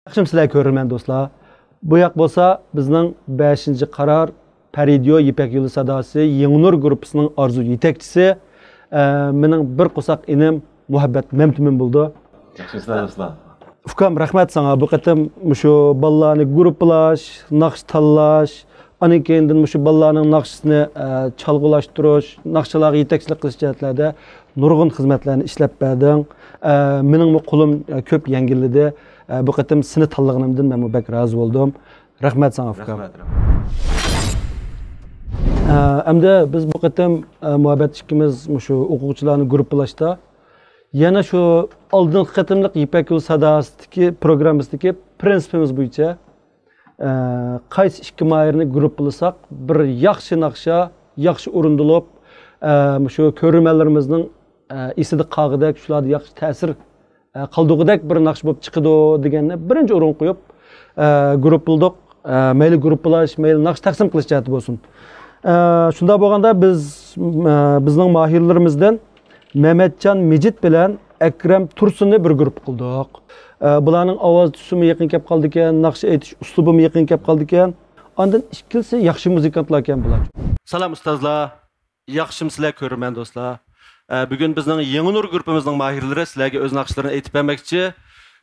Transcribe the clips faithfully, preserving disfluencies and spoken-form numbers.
ياخشىمۇسىلەر كۆرۈرمەن دوستلار؟ بۇ ياق بولسا بىزنىڭ بەشىنچى قارار، پەرىدىيو، يىپەك يولى ساداسى، يېڭى نۇر گۇرۇپپىسىنىڭ ئارزۇ يېتەكچىسى، ئە، مېنىڭ بىر قورساق ئىنىم مۇھەببەت مەمتىمىن بولىدۇ. ياخشىمۇسىلەر دوستلار؟ ئۇكام، رەھمەت ساڭا. بۇ قېتىم مۇشۇ بالىلارنى گۇرۇپپىلاش، ناخشا تاللاش، ئاندىن كېيىندىن مۇشۇ بالىلارنىڭ ناخشىسىنى، ئە، چالغۇلاشتۇرۇش، ناخشىلارغا يېتەكچىلىك قىلىش جەھەتلەردە نۇرغۇن خىزمەتلەرنى ئىشلەپ بەردىڭ. ئە، مېنىڭمۇ قولۇم، ئە، كۆپ يەڭگىللىدى. ئە، بۇ قېتىم سېنى تاللىغىنىمدىن مەنمۇ بەك رازى بولدۇم. رەھمەت ساڭا، ئۇكام. رەھمەت، رەھمەت. ئە، ئەمدى بىز بۇ قېتىم، ئە، مۇھەببەت ئىككىمىز مۇشۇ ئوقۇغۇچىلارنى گۇرۇپپىلاشتا يەنە شۇ ئالدىنقى قېتىملىق يىپەك يولى ساداسىدىكى پروگراممىسىدىكى پىرىنسىپىمىز بويىچە، ئە، قايسى ئىككى ماھىرنى گۇرۇپپىلىساق بىر ياخشى ناخشا، ياخشى ئورۇندىلىپ، ئە، مۇشۇ كۆرۈرمەنلىرىمىزنىڭ، ئە، ئېسىدە قالغۇدەك، شۇلاردا ياخشى تەسىر، ئە، قالدۇرغۇدەك بىر ناخشا بولۇپ چىقىدۇ دېگەننى بىرىنچى ئورۇنغا قويۇپ، ئە، گۇرۇپپىلىدۇق. ئە، مەيلى گۇرۇپپىلاش، مەيلى ناخشا تەقسىم قىلىش جەھەتتە بولسۇن. ئە، شۇنداق بولغاندا بىز، ئە، بىزنىڭ ماھىرلىرىمىزدىن مەمەتجان مىجىت بىلەن ئەكرەم تۇرسۇننى بىر گۇرۇپپا قىلدۇق. ئە، بۇلارنىڭ ئاۋاز تۈسىمۇ يېقىن كەپ قالىدىكەن، ناخشا ئېيتىش ئۇسلۇبىمۇ يېقىن كەپ قالىدىكەن. ئاندىن ئىككىلىسى ياخشى مۇزىكانتلاركەن بۇلار. سالام ئۇستازلار، ياخشىمۇسىلەر كۆرۈرمەن دوستلار؟ ئە، بۈگۈن بىزنىڭ يېڭى نۇر گۇرۇپپىمىزنىڭ ماھىرلىرى سىلەرگە ئۆز ناخشىلىرىنى ئېيتىپ بەرمەكچى.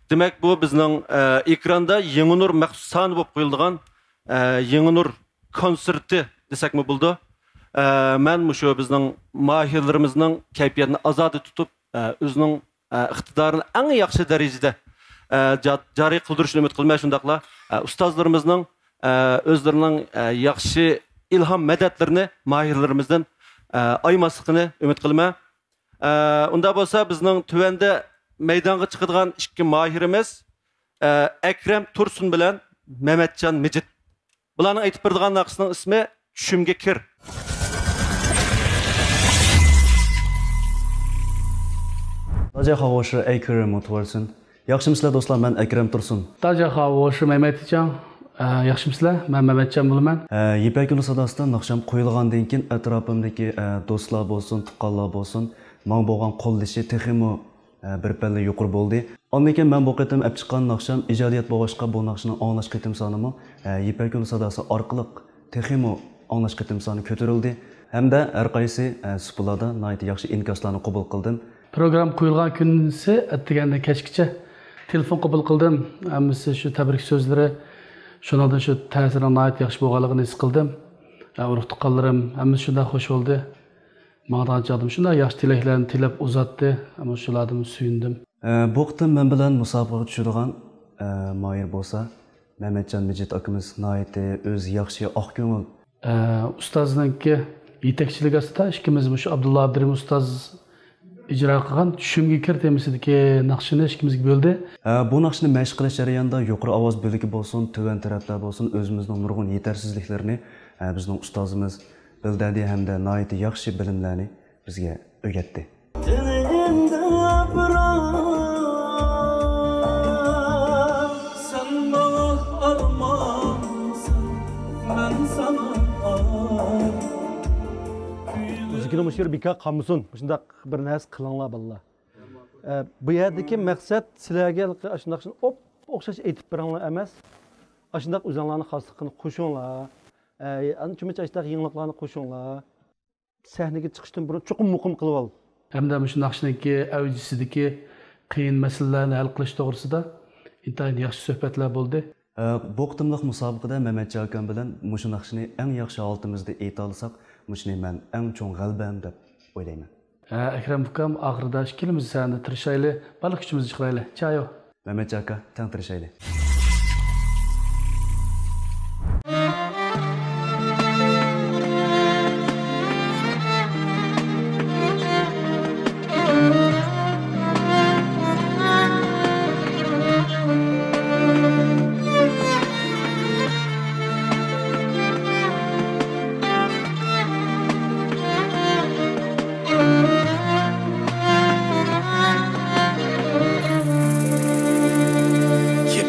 دېمەك، بۇ بىزنىڭ، ئە، ئېكراندا يېڭى نۇر مەخسۇس سانى بولۇپ قويۇلىدىغان، ئە، يېڭى نۇر كونسېرتى دېسەكمۇ بولىدۇ. ئە، مەن مۇشۇ بىزنىڭ ماھىرلىرىمىزنىڭ كەيپىياتىنى ئازادە تۇتۇپ، ئە، ئۆزىنىڭ، ئە، ئىقتىدارىنى ئەڭ ياخشى دەرىجىدە، ئە، جا-، جارى قىلدۇرۇشىنى ئۈمىد قىلىمەن. شۇنداقلا، ئە، ئۇستازلىرىمىزنىڭ، ئە، ئۆزلىرىنىڭ، ئە، ياخشى ئىلھام مەدەتلىرىنى ماھىرلىرىمىزدىن، ئە، ئايىماسلىقىنى ئۈمىد قىلىمەن. ئە، ئۇنداق بولسا بىزنىڭ تۆۋەندە مەيدانغا چىقىدىغان ئىككى ماھىرىمىز، ئە، ئەكرەم تۇرسۇن بىلەن مەمەتجان مىجىت. بۇلارنىڭ ئېيتىپ بېرىدىغان ناخشىسىنىڭ ئىسمى چۈشۈمگە كىر. داجاخا ۋوشى ئەيكىرىم مۇتۋەرسىن. ياخشىمۇسىلەر دوستلار، مەن ئەكرەم تۇرسۇن. داجاخا ۋوشى مەمەتجان. ئە، ياخشىمۇسىلەر؟ مەن مەمەتجان بولىمەن. ئە، يىپەك يولى ساداسىدا ناخشام قويۇلغاندىن كېيىن ئەتراپىمدىكى، ئە، دوستلار بولسۇن، تۇغقانلار بولسۇن، ماڭا بولغان قوللىشى تېخىمۇ ئە، بىر پەللە يۇقىرى بولدى. ئاندىن كېيىن مەن بۇ قېتىم ئەپ چىققان ناخشام ئىجادىيەت بولغاچقا، بۇ ناخشىنىڭ ئاڭلاش قېتىم سانىمۇ، ئە، يىپەك يولى ساداسى ئارقىلىق تېخىمۇ ئاڭلاش قېتىم سانى كۆتۈرۈلدى. ھەمدە ھەر قايسى، ئە، سۇپىلاردا ناھايىتى ياخشى ئىنكاسلارنى قوبۇل قىلدىم. پروگرامما قويۇلغان كۈنسى ئەتىگەندىن كەچكىچە تېلېفون قوبۇل قىلدىم. ھەممىسى شۇ تەبرىك سۆزلىرى، شۇنىڭدىن شۇ تەسىرنىڭ ناھايىتى ياخشى بولغانلىقىنى ھېس قىلدىم. ئە، ئۇرۇق تۇغقانلىرىم ھەممىسى شۇنداق خۇش بولدى. ماڭىدىغان چاغدىمۇ شۇنداق ياخشى تىلەكلەرنى تىلەپ ئۇزاتتى. ئەمما شۇلاردىمۇ سۆيۈندۈم. ئە، بۇ قېتىم مەن بىلەن مۇسابىقىگە چۈشىدىغان، ئە، ماھىر بولسا مەمەتجان مىجىت ئاكىمىز ناھايىتى ئۆزى ياخشى، ئاق كۆڭۈل. ئە، ئۇستازنىڭكى يېتەكچىلىكى ئاستىدا ئىككىمىز مۇشۇ ئابدۇللا ئابدۇرېھىم ئۇستاز ئىجرا قىلغان چۈشۈمگە كىر تېمىسىدىكى ناخشىنى ئىككىمىزگە بۆلدى. ئە، بۇ ناخشىنى مەشىق قىلىش جەريانىدا يۇقىرى ئاۋاز بۆلىكى بولسۇن، تۆۋەن تەرەپلەر بولسۇن، ئۆزىمىزنىڭ نۇرغۇن يېتەرسىزلىكلىرىنى، ئە، بىزنىڭ ئۇستازىمىز بىلدەدى ھەمدە ناھايىتى ياخشى بىلىملەرنى بىزگە ئۆگەتتى. دىلىمدا ئەبرار، سەن ماڭا ئارمانسەن، مەن ساڭا ئارمان. مۇزىكىنى مۇشۇ يەر بىكار قالمىسۇن، مۇشۇنداق بىر نەرسە قىلىڭلار، بالىلار. ئە، بۇ يەردىكى مەقسەت سىلەرگە ھېلىقى ئاشۇنداق ئوپ-ئوخشاش ئېيتىپ بېرىڭلار ئەمەس، ئاشۇنداق ئۆزۈڭلارنىڭ خاسلىقىنى قوشۇڭلار. ئە، ئانچە-مۇنچە ئاشۇنداق يېڭىلىقلارنى قوشۇڭلار. سەھنىگە چىقىشتىن بۇرۇن چوقۇم مۇقىم قىلىۋال. ھەمدە مۇشۇ ناخشىنىڭكى ئەۋجىسىدىكى قىيىن مەسىلىلەرنى ھەل قىلىش توغرىسىدا ئىنتايىن ياخشى سۆھبەتلەر بولدى. ئە، بۇ قېتىملىق مۇسابىقىدە مەمەتجان ئاكام بىلەن مۇشۇ ناخشىنى ئەڭ ياخشى ھالىتىمىزدە ئېيتالىساق، مۇشۇنى مەن ئەڭ چوڭ غەلىبەم دەپ ئويلايمەن. ھە، ئەكرەم ئۇكام، ئاخىرىدا ئىككىلىمىز سەھنىدە تىرىشايلى، بارلىق كۈچىمىزنى چىقىرايلى. چايو! مەمەتجان ئاكا، تەڭ تىرىشايلى.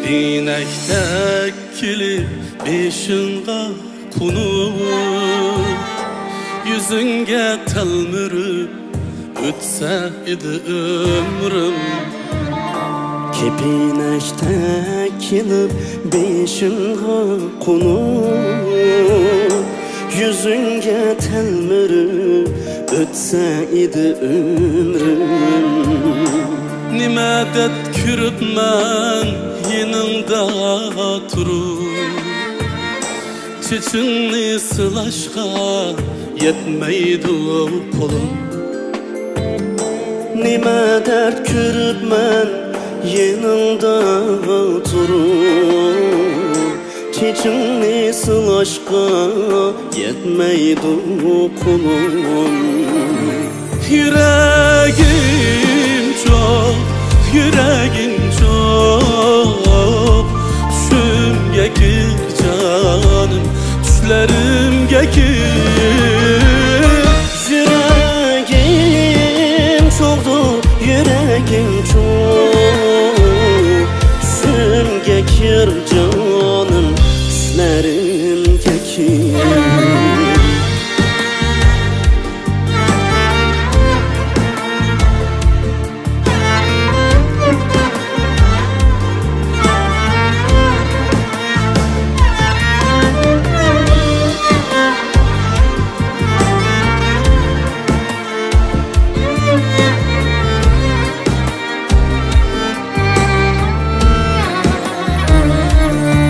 كېپىنەكتەك كېلىپ بېشىڭغا قونۇپ، يۈزۈڭگە تەلمۈرۈپ ئۆتسە ئىدى ئۆمرۈم. كېپىنەكتەك كېلىپ بېشىمغا قونۇپ، يۈزۈڭگە تەلمۈرۈپ ئۆتسە ئىدى ئۆمرۈم. نېمە دەرد كۆرۈپمەن يېنىڭدا تۇرۇپ، چېچىڭنى سىلاشقا يەتمەيدۇ قولۇم. نېمە دەرد كۆرۈپمەن يېنىڭدا تۇرۇپ، چېچىڭنى سىلاشقا يەتمەيدۇ قولۇم. يۈرەگىم چوق، يۈرەگىم چوق، چۈشۈمگە كىر جانىم، چۈشلىرىمگە كىر. يۈرەگىم چوقتۇر، يۈرەگىم چوق، چۈشۈمگە كىر جانىم، چۈشلىرىمگە كىر.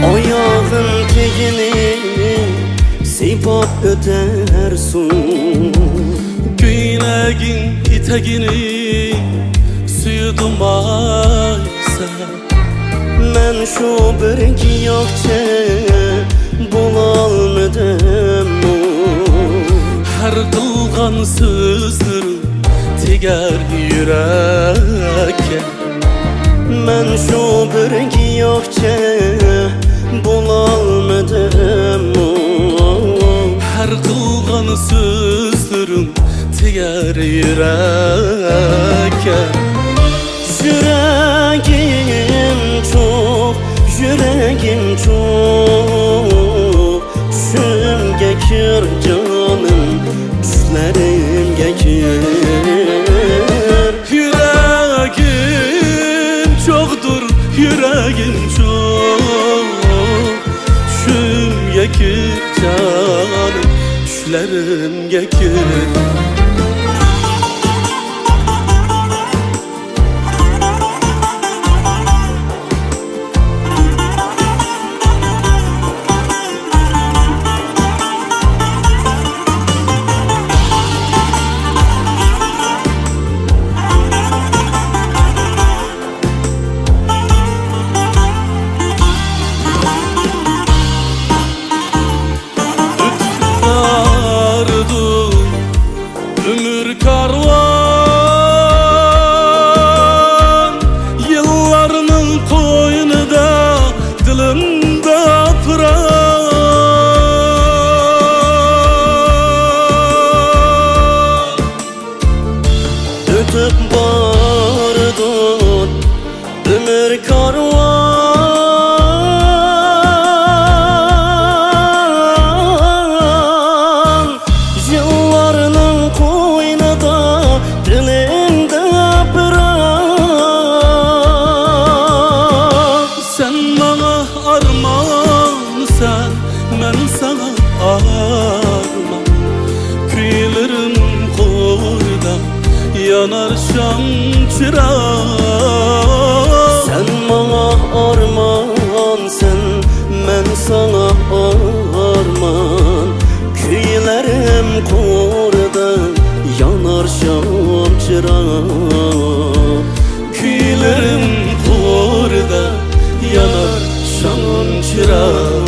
ئاياغىم تېگىنى سىيپاپ ئۆتەرسۇن. كۆينەكنىڭ ئېتەكنى سۆيدۈم ئاي سەن. مەن شۇ بىر گىياھچە بولالمىدىممۇ؟ ھەر قىلغان سۆزلىرىڭ تېگەر يۈرەككە. مەن شۇ بىر گىياھچە بولالمىدىممۇ؟ ھەر قىلغان سۆزلىرىڭ تېگەر يۈرەككە. يۈرەگىم چوق، يۈرەگىم چوق، چۈشۈمگە كىر جانىم، چۈشلىرىمگە كىر. يۈرەگىم چوقتۇر، يۈرەگىم چوق، چۈشۈمگە كىر جانىم، چۈشلىرىمگە كىر. ئۆتۈپ بارىدۇ ئۆمۈر كارۋان، يىللارنىڭ قوينىدا دىلىمدا پىراق. ئۆتۈپ بارىدۇ ئۆمۈر كارۋان، يىللارنىڭ قوينىدا دىلىمدا پىراق. سەن ماڭا ئارمانسەن، مەن ساڭا ئارمان. كۈيلىرىم قوردا يانار شام چىراغ. سەن ماڭا ئارمانسەن، مەن ساڭا ئارمان. كۈيلىرىم قوردا يانار شام چىراغ. كۈيلىرىم قوردا يانار شام چىراغ.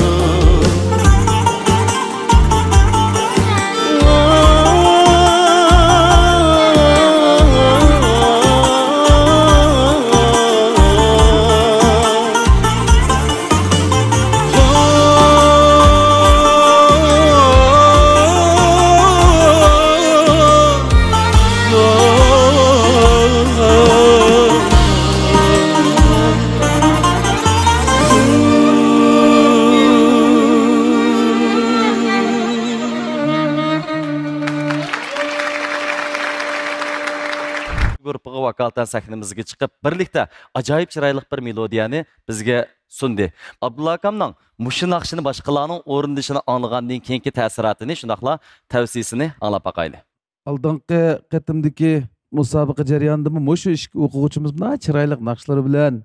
ۋاكالىتەن سەھنىمىزگە چىقىپ، بىرلىكتە ئاجايىپ چىرايلىق بىر مېلودىيەنى بىزگە سۇندى. ئابدۇللا ئاكامنىڭ مۇشۇ ناخشىنى باشقىلارنىڭ ئورۇندىشىنى ئاڭلىغاندىن كېيىنكى تەسىراتىنى شۇنداقلا تەۋسىيىسىنى ئاڭلاپ باقايلى. ئالدىنقى قېتىمدىكى مۇسابىقە جەريانىدىمۇ مۇشۇ ئىككى ئوقۇغۇچىمىز ناھايىتى چىرايلىق ناخشىلىرى بىلەن،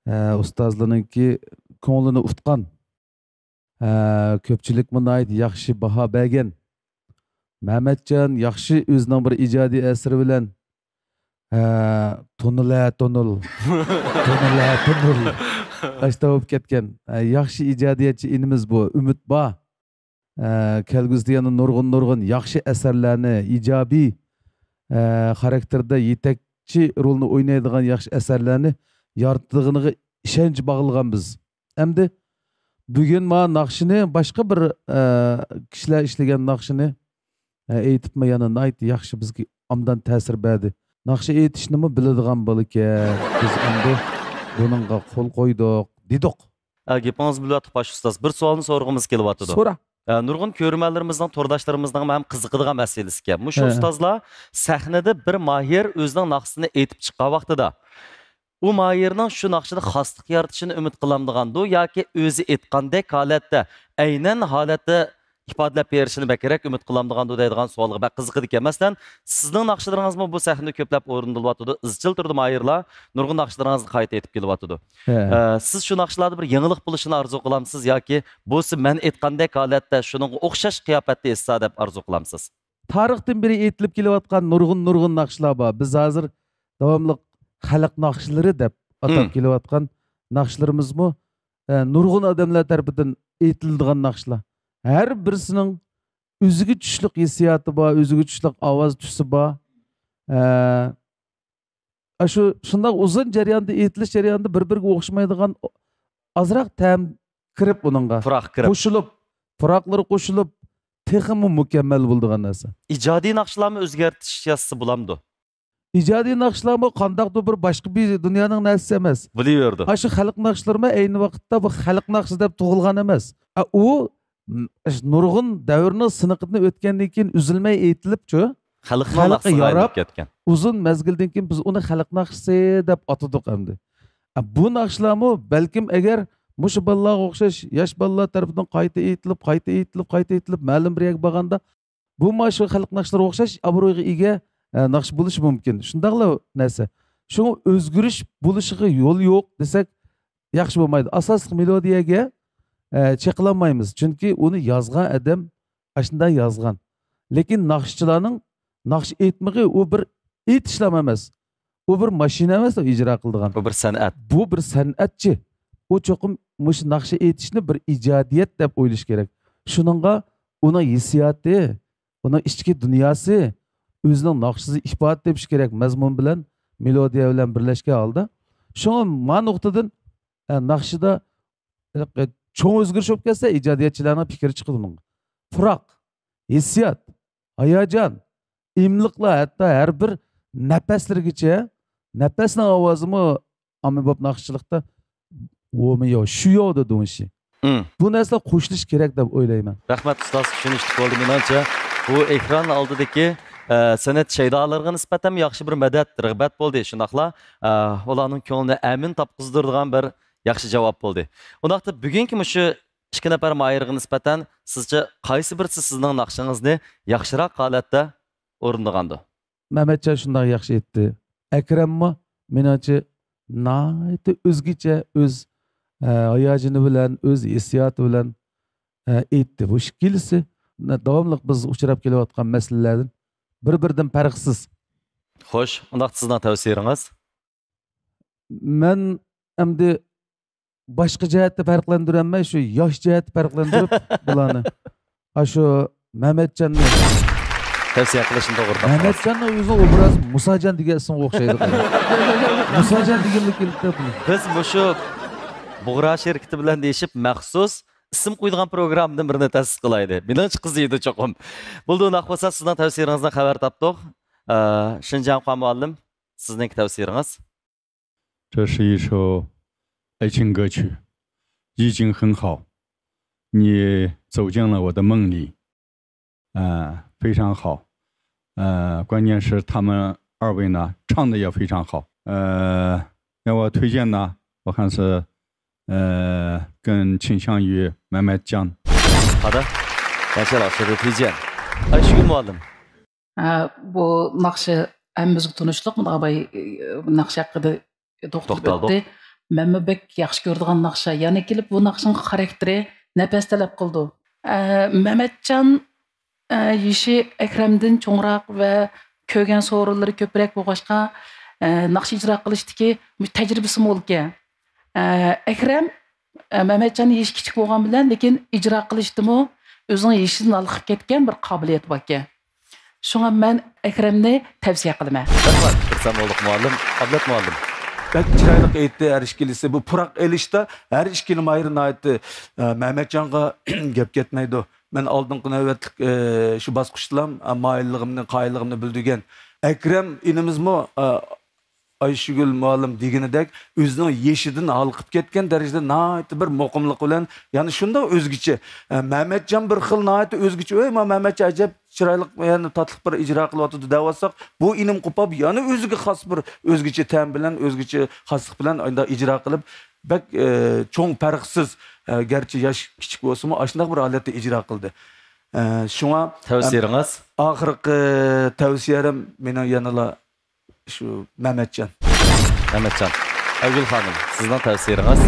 ئە، ئۇستازلىرىنىڭكى كۆڭلىنى ئۇتقان. ئە، كۆپچىلىكمۇ ناھايىتى ياخشى باھا بەرگەن. مەمەتجان ياخشى ئۆزىنىڭ بىر ئىجادىي ئەسىرى بىلەن، ئە، تونۇل ھە تونۇل، تونۇل ھە تونۇل. ئاشتا بولۇپ كەتكەن. ئە، ياخشى ئىجادىيەتچى ئىنىمىز بۇ، ئۈمىد بار. ئە، كەلگۈسىدە يەنە نۇرغۇن، نۇرغۇن ياخشى ئەسەرلەرنى، ئىجابىي، ئە، خاراكتېردا يېتەكچى رولنى ئوينايدىغان ياخشى ئەسەرلەرنى يارىتىدىغىنىغا ئىشەنچ باغلىغان بىز. ئەمدى بۈگۈن مانا ناخشىنى باشقا بىر، ئە، كىشىلەر ئىشلىگەن ناخشىنى، ئە، ئېيتىپمۇ يەنە ناھايىتى ياخشى بىزگە ئوبدان تەسىر بەردى. ناخشا ئېيتىشنىمۇ بىلىدىغان بالىكەن. بىز ئەمدى بۇنىڭغا قول قويدۇق، دېدۇق. ئە، گېپىڭىزنى بۆلۈۋاتىپ، باش ئۇستاز، بىر سوئالنى سورىغۇمىز كېلىۋاتىدۇ. سورا. ئە، نۇرغۇن كۆرۈرمەنلىرىمىزنىڭ، تورداشلىرىمىزنىڭ ھەم قىزىقىدىغان مەسىلىسىكەن. مۇشۇ ئۇستازلار سەھنىدە بىر ماھىر ئۆزىنىڭ ناخشىسىنى ئېيتىپ چىققان ۋاقتىدا، ئۇ ماھىرنىڭ شۇ ناخشىدا خاسلىق يارىتىشىنى ئۈمىد قىلامدىغاندۇ ياكى ئۆزى ئېيتقاندەك ھالەتتە، ئەينەن ھالەتتە ئىپادىلەپ بېرىشىنى بەكرەك ئۈمىد قىلامدىغاندۇ دەيدىغان سوئالغا بەك قىزىقىدىكەن. مەسىلەن، سىزنىڭ ناخشىلىرىڭىزمۇ بۇ سەھنىدە كۆپلەپ ئورۇندىلىۋاتىدۇ، ئىزچىل تۈردە ماھىرلار نۇرغۇن ناخشىلىرىڭىزنى قايتا ئېيتىپ كېلىۋاتىدۇ. ھە. ئە، سىز شۇ ناخشىلاردا بىر يېڭىلىق بولۇشىنى ئارزۇ قىلامسىز ياكى بولسا مەن ئېيتقاندەك ھالەتتە شۇنىڭغا ئوخشاش قىياپەتتە ئېيتسا دەپ ئارزۇ قىلامسىز؟ تارىختىن بېرى ئېيتىلىپ كېلىۋاتقان نۇرغۇن، نۇرغۇن ناخشىلار بار. بىز ھازىر داۋاملىق خەلق ناخشىلىرى دەپ ئاتاپ كېلىۋاتقان ناخشىلىرىمىزمۇ، ئە، نۇرغۇن ئادەملەر تەرىپىدىن ئېيتىلىدىغان ناخشىلار. ھەر بىرسىنىڭ ئۆزىگە چۈشلۈك ھېسسىياتى بار، ئۆزىگە چۈشلۈك ئاۋاز تۈسى بار. ئە، ئاشۇ شۇنداق ئۇزۇن جەرياندا، ئېيتىلىش جەريانىدا بىر-بىرىگە ئوخشىمايدىغان ئازراق تەم كىرىپ ئۇنىڭغا، پۇراق كىرىپ، قوشۇلۇپ، پۇراقلىرى قوشۇلۇپ، تېخىمۇ مۇكەممەل بولىدىغان نەرسە. ئىجادىي ناخشىلارمۇ ئۆزگەرتىش ياسىسا بولامدۇ؟ ئىجادىي ناخشىلارمۇ قانداقتۇر بىر باشقا بىر دۇنيانىڭ نەرسىسى ئەمەس. بولۇۋېرىدۇ. ئاشۇ خەلق ناخشىلىرىمۇ ئەينى ۋاقىتتا بۇ خەلق ناخشىسى دەپ تۇغۇلغان ئەمەس. ئە، ئۇ، م، نۇرغۇن دەۋرنىڭ سىنىقىدىن ئۆتكەندىن كېيىن ئۈزۈلمەي ئېيتىلىپچۇ، خەلقنىڭ خەلققە ناخشىسىغا ياراپ، ئايلىنىپ كەتكەن. ئۇزۇن مەزگىلدىن كېيىن بىز ئۇنى خەلق ناخشىسى دەپ ئاتىدۇق ئەمدى. ئە، بۇ ناخشىلارمۇ بەلكىم ئەگەر مۇشۇ بالىلارغا ئوخشاش ياش بالىلار تەرىپىدىن قايتا ئېيتىلىپ، قايتا ئېيتىلىپ، قايتا ئېيتىلىپ، مەلۇم بىر يەرگە بارغاندا، بۇ مانا شۇ خەلق ناخشىلىرىغا ئوخشاش ئابرويغا ئىگە، ئە، ناخشا بولۇشى مۇمكىن. شۇنداقلا نەرسە. شۇڭا ئۆزگىرىش بولۇشىغا يول يوق دېسەك ياخشى بولمايدۇ. ئاساسلىق مېلودىيەگە، ئە، چېقىلالمايمىز. چۈنكى ئۇنى يازغان ئادەم ئاشۇنداق يازغان. لېكىن ناخشىچىلارنىڭ ناخشا ئېيتمىقى ئۇ بىر ئېيتىشلام ئەمەس. ئۇ بىر ماشىنا ئەمەس، ئۇ ئىجرا قىلىدىغان. بۇ بىر سەنئەت. بۇ بىر سەنئەتچى. ئۇ چوقۇم مۇشۇ ناخشا ئېيتىشنى بىر ئىجادىيەت دەپ ئويلىشى كېرەك. شۇنىڭغا ئۇنىڭ ھېسسىياتى، ئۇنىڭ ئىچكى دۇنياسى، ئۆزىنىڭ ناخشىسىدا ئىپادە تېپىشى كېرەك، مەزمۇن بىلەن، مېلودىيە بىلەن بىرلەشكەن ھالدا. شۇڭا ما نۇقتىدىن، ئە، ناخشىدا، ئە، چوڭ ئۆزگىرىش بولۇپ كەتسە، ئىجادىيەتچىلەرنىڭ پىكرى چىقىدۇ ئۇنىڭغا. پۇراق، ھېسسىيات، ھاياجان، ئىملىقلار، ھەتتا ھەر بىر نەپەسلىرىگىچە، نەپەسنىڭ ئاۋازىمۇ ئاممىباب ناخشىچىلىقتا ۋومىيو، شۇيو دېدۇڭشى. مم. بۇ نەرسىلەر قوشۇلۇشى كېرەك دەپ ئويلايمەن. رەھمەت ئۇستاز، چۈشىنىشلىك بولدى مېنىڭچە. بۇ ئېكران ئالدىدىكى، ئە، سەنئەت شەيدالىرىغا نىسبەتەن ياخشى بىر مەدەت، رىغبەت بولدى. شۇنداقلا، ئە، ئۇلارنىڭ كۆڭلىنى ئەمىن تاپقۇزدۇرىدىغان بىر ياخشى جاۋاب بولدى. ئۇنداقتا بۈگۈنكى مۇشۇ ئىككى نەپەر ماھىرغا نىسبەتەن سىزچە قايسى بىرسى سىزنىڭ ناخشىڭىزنى ياخشىراق ھالەتتە ئورۇندىغاندۇ؟ مەمەتجان شۇنداق ياخشى ئېيتتى. ئەكرەممۇ مېنىڭچە ناھايىتى ئۆزگىچە ئۆز، ئە، ھاياجىنى بىلەن، ئۆز ھېسسىياتى بىلەن، ئە، ئېيتتى. بۇ ئىككىلىسى داۋاملىق بىز ئۇچراپ كېلىۋاتقان مەسىلىلەردىن بىر-بىرىدىن پەرقسىز. خوش، ئۇنداقتا سىزنىڭ تەۋسىيىڭىز؟ مەن ئەمدى باشقا جەھەتتە پەرقلەندۈرەلمەي، شۇ ياش جەھەتتە پەرقلەندۈرۈپ بۇلارنى. ئاشۇ مەمەتجاننى. تەۋسىيە قىلىشنى توغرا تاپتىڭىز. مەمەتجاننىڭ ئۆزىنىڭ ئوبرازى مۇساجان دېگەن ئىسىمغا ئوخشايدۇ. مۇساجان دېگەنلا كېلىپتۇ. بىز مۇشۇ بۇغرا شىركىتى بىلەن دېيىشىپ مەخسۇس ئىسىم قويىدىغان پروگراممىدىن بىرنى تەسىس قىلايلى. مېنىڭچە قىزىيدۇ چوقۇم. بولدى، ئۇنداق بولسا سىزنىڭ تەۋسىيىڭىزدىن خەۋەر تاپتۇق. ئە، شېنجياڭخۇا مۇئەللىم، سىزنىڭكى تەۋسىيىڭىز؟ 这是一首爱情歌曲，已经很好，你走进了我的梦里，啊，非常好，呃，关键是他们二位呢唱的也非常好。呃，让我推荐呢，我看是呃更倾向于麦麦酱。好的，感谢老师的推荐。ئايشىگۈل مۇئەللىم. ھە، بۇ ناخشا ھەممىمىزگە تونۇشلۇق. مانا ئاباي ناخشا ھەققىدە توختىلىپ توختالدۇق. ئۆتتى. مەنمۇ بەك ياخشى كۆرىدىغان ناخشا. يەنە كېلىپ بۇ ناخشىنىڭ خاراكتېرى نەپەس تەلەپ قىلىدۇ. ئە، مەمەتجان، ئە، يېشى ئەكرەمدىن چوڭراق ۋە كۆرگەن سورۇنلىرى كۆپرەك بولغاچقا، ئە، ناخشا ئىجرا قىلىشتىكى مۇشۇ تەجرىبىسى مول ئىكەن. ئە، ئەكرەم، ئە، مەمەتجان يېشى كىچىك بولغان بىلەن، لېكىن ئىجرا قىلىشتىمۇ ئۆزىنىڭ يېشىدىن ھالقىپ كەتكەن بىر قابىلىيىتى باركەن. شۇڭا مەن ئەكرەمنى تەۋسىيە قىلىمەن. رەھمەت، خۇرسەن بولدۇق مۇئەللىم. ئابلەت مۇئەللىم. بەك چىرايلىق ئېيتتى ھەر ئىككىلىسى. بۇ پۇراق ئېلىشتا ھەر ئىككىلا ماھىر ناھايىتى، ئە، مەمەتجانغا گەپ كەتمەيدۇ. مەن ئالدىنقى نۆۋەتلىك، ئە، شۇ باسقۇچتىلا، ئە، ماھىرلىقىمنى، قايىللىقىمنى بىلدۈرگەن. ئەكرەم ئىنىمىزمۇ، ئە، ئايشىگۈل مۇئەللىم دېگىنىدەك ئۆزىنىڭ يېشىدىن ھالقىپ كەتكەن دەرىجىدە ناھايىتى بىر مۇقىملىق بىلەن، يەنى شۇنداق ئۆزگىچە. ئە، مەمەتجان بىر خىل ناھايىتى ئۆزگىچە، ۋەي، ما مەمەتجان ئەجەب چىرايلىق، يەنە تاتلىق بىر ئىجرا قىلىۋاتىدۇ دەۋاتساق، بۇ ئىنىم قوپاپ يەنە ئۆزىگە خاس بىر ئۆزگىچە تەم بىلەن، ئۆزگىچە خاسلىق بىلەن ئانداق ئىجرا قىلىپ، بەك، ئە، چوڭ پەرقسىز، ئە، گەرچە ياش كىچىك بولسىمۇ، ئاشۇنداق بىر ھالەتتە ئىجرا قىلدى. ئە، شۇڭا، تەۋسىيىڭىز؟ ئاخىرقى تەۋسىيەم مېنىڭ يەنىلا شۇ مەمەتجان. مەمەتجان. ئايگۈل خانىم، سىزنىڭ تەۋسىيىڭىز؟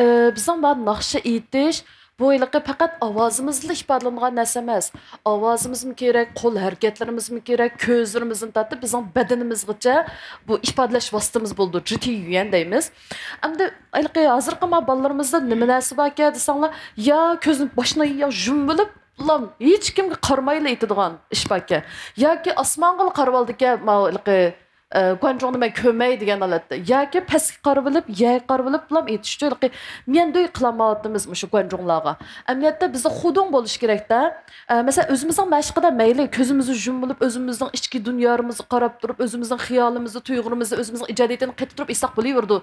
ئە، بىزنىڭ بۇ ناخشا ئېيتىش، بۇ ھېلىقى پەقەت ئاۋازىمىزلا ئىپادىلىنىدىغان نەرسە ئەمەس. ئاۋازىمىزمۇ كېرەك، قول ھەرىكەتلىرىمىزمۇ كېرەك، كۆزلىرىمىزدىن تارتىپ بىزنىڭ بەدىنىمىزغىچە بۇ ئىپادىلەش ۋاسىتىمىز بولىدۇ، جىتى يۈەن دەيمىز. ئەمدى ھېلىقى ھازىرقى ما بالىلىرىمىزدا نېمە نەرسە باركەن دېسەڭلار، يا كۆزىنى باشىنى يا يۇمۇۋېلىپ، ھېچكىمگە قارىمايلا ئېيتىدىغان ئىش باركەن. ياكى ئاسمانغىلا قارىۋالىدىكەن، ماۋۇ ھېلىقى، ئە، گۇەنجۇڭنى مەن كۆرمەي دېگەن ھالەتتە. ياكى پەسكە قارىۋېلىپ، يەرگە قارىۋېلىپلا ئېيتىشچۇ، ھېلىقى ميەندۇي قىلالمايۋاتىمىز مۇشۇ گۇەنجۇڭلارغا. ئەمەلىيەتتە بىزدە خۇدۇڭ بولۇشى كېرەكتە. ئە، مەسىلەن، ئۆزىمىزنىڭ مەشىقىدە مەيلى كۆزىمىزنى يۇمۇۋېلىپ، ئۆزىمىزنىڭ ئىچكى دۇنيامىزغا قاراپ تۇرۇپ، ئۆزىمىزنىڭ خىيالىمىزنى، تۇيغۇلىرىمىزنى، ئۆزىمىزنىڭ ئىجادىيىتىنى قېتىپ تۇرۇپ ئېيتساق بولۇۋېرىدۇ.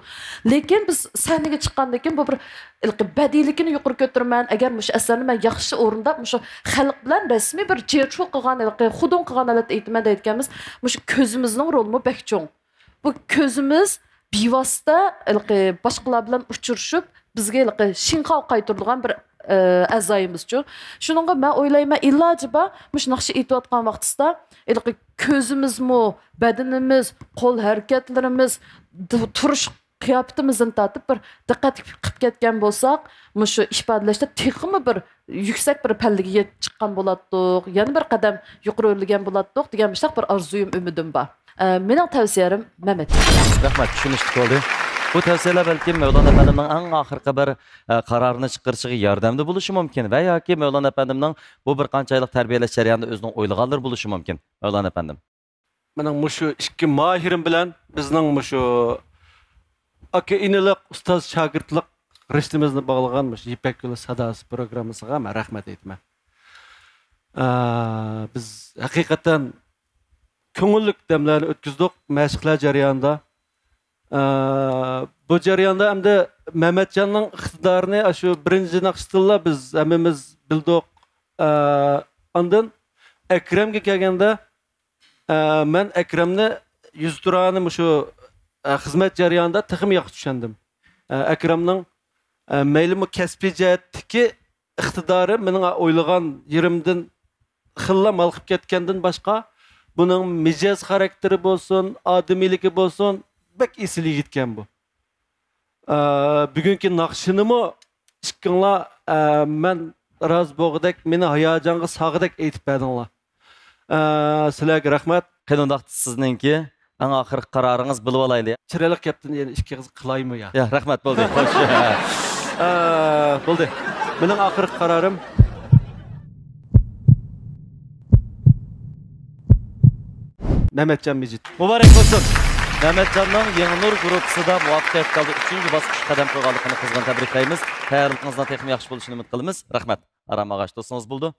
لېكىن بىز سەھنىگە چىققاندىن كېيىن بۇ بىر ھېلىقى بەدىئىيلىكىنى يۇقىرى كۆتۈرىمەن، ئەگەر مۇشۇ ئەسەرنى مەن ياخشى ئورۇنداپ، مۇشۇ خەلق بىلەن رەسمىي بىر جېچۇ قىلغان، ھېلىقى خۇدۇڭ قىلغان ھالەتتە ئېيتىمەن دەيدىكەنمىز، مۇشۇ كۆزىمىزنىڭ رولىمۇ بەك چوڭ. بۇ كۆزىمىز بىۋاسىتە ھېلىقى باشقىلار بىلەن ئۇچرىشىپ، بىزگە ھېلىقى شىڭخاۋ قايتۇرىدىغان بىر، ئە، ئەزايىمىزچۇ. شۇنىڭغا مەن ئويلايمەن، ئىلاجى بار مۇشۇ ناخشا ئېيتىۋاتقان ۋاقتىسىدا ھېلىقى كۆزىمىزمۇ، بەدىنىمىز، قول ھەرىكەتلىرىمىز، تۇ-، تۇرۇش قىياپىتىمىزدىن تارتىپ بىر دىققەت قىلىپ كەتكەن بولساق، مۇشۇ ئىپادىلەشتە تېخىمۇ بىر يۈكسەك بىر پەللىگە چىققان بولاتتۇق، يەنە بىر قەدەم يۇقىرى ئۆرلىگەن بولاتتۇق دېگەن مۇشۇنداق بىر ئارزۇيۇم، ئۈمىدىم بار. ئە، مېنىڭ تەۋسىيەم مەمەت. رەھمەت، چۈشىنىشلىك بولدى. بۇ تەۋسىيەلەر بەلكىم مەۋلانا ئەپەندىمنىڭ ئەڭ ئاخىرقى بىر، ئە، قارارىنى چىقىرىشىغا ياردەمدە بولۇشى مۇمكىن ۋە ياكى مەۋلانا ئەپەندىمنىڭ بۇ بىر قانچە ئايلىق تەربىيەلەش جەريانىدا ئۆزىنىڭ ئويلىغانلىرى بولۇشى مۇمكىن، مەۋلانا ئەپەندىم. مېنىڭ مۇشۇ ئىككى ماھىرىم بىلەن بىزنىڭ مۇشۇ ئاكا ئىنىلىق، ئۇستاز شاگىرتلىق رىشتىمىزنى باغلىغان مۇشۇ يىپەك يولى ساداسى پروگراممىسىغا مەن رەھمەت ئېيتىمەن. ئە، بىز ھەقىقەتەن كۆڭۈللۈك دەملەرنى ئۆتكۈزدۇق مەشىقلەر جەريانىدا. ئە، بۇ جەرياندا ئەمدى مەمەتجاننىڭ ئىقتىدارىنى ئاشۇ بىرىنچى ناخشىدىنلا بىز ھەممىمىز بىلدۇق. ئە، ئاندىن ئەكرەمگە كەلگەندە، ئە، مەن ئەكرەمنى يۈزتۇرانە مۇشۇ، ئە، خىزمەت جەريانىدا تېخىمۇ ياخشى چۈشەندىم. ئە، ئەكرەمنىڭ، ئە، مەيلىمۇ كەسپىي جەھەتتىكى ئىقتىدارى مېنىڭ ئويلىغان يېرىمدىن خېلىلا ھالقىپ كەتكەندىن باشقا، بۇنىڭ مىجەز خاراكتېرى بولسۇن، ئادىمىيلىكى بولسۇن، بەك ئېسىل يىگىتكەن بۇ. ئە، بۈگۈنكى ناخشىنىمۇ ئىككىڭلار، ئە، مەن راز بولغۇدەك، مېنى ھاياجانغا سالغۇدەك ئېيتىپ بەردىڭلار. ئە، سىلەرگە رەھمەت. قېنى ئۇنداقتا سىزنىڭكى ئەڭ ئاخىرقى قارارىڭىز بىلىۋالايلى. چىرايلىق گەپتىن يەنە ئىككى قىز قىلايمۇ يا؟ يا، رەھمەت، بولدى. خوش. ئە، بولدى. مېنىڭ ئاخىرقى قارارىم مەمەتجان مىجىت. مۇبارەك بولسۇن. مەمەتجاننىڭ يېڭى نۇر گۇرۇپپىسىدا مۇۋەپپەقىيەتلىك ھالدا ئۈچىنچى باسقۇچقا قەدەم قويغانلىقىنى قىزغىن تەبرىكلەيمىز. تەييارلىقىڭىزنىڭ تېخىمۇ ياخشى بولۇشىنى ئۈمىد قىلىمىز. رەھمەت. ئارام ئاغاچ دوستىڭىز بولدى.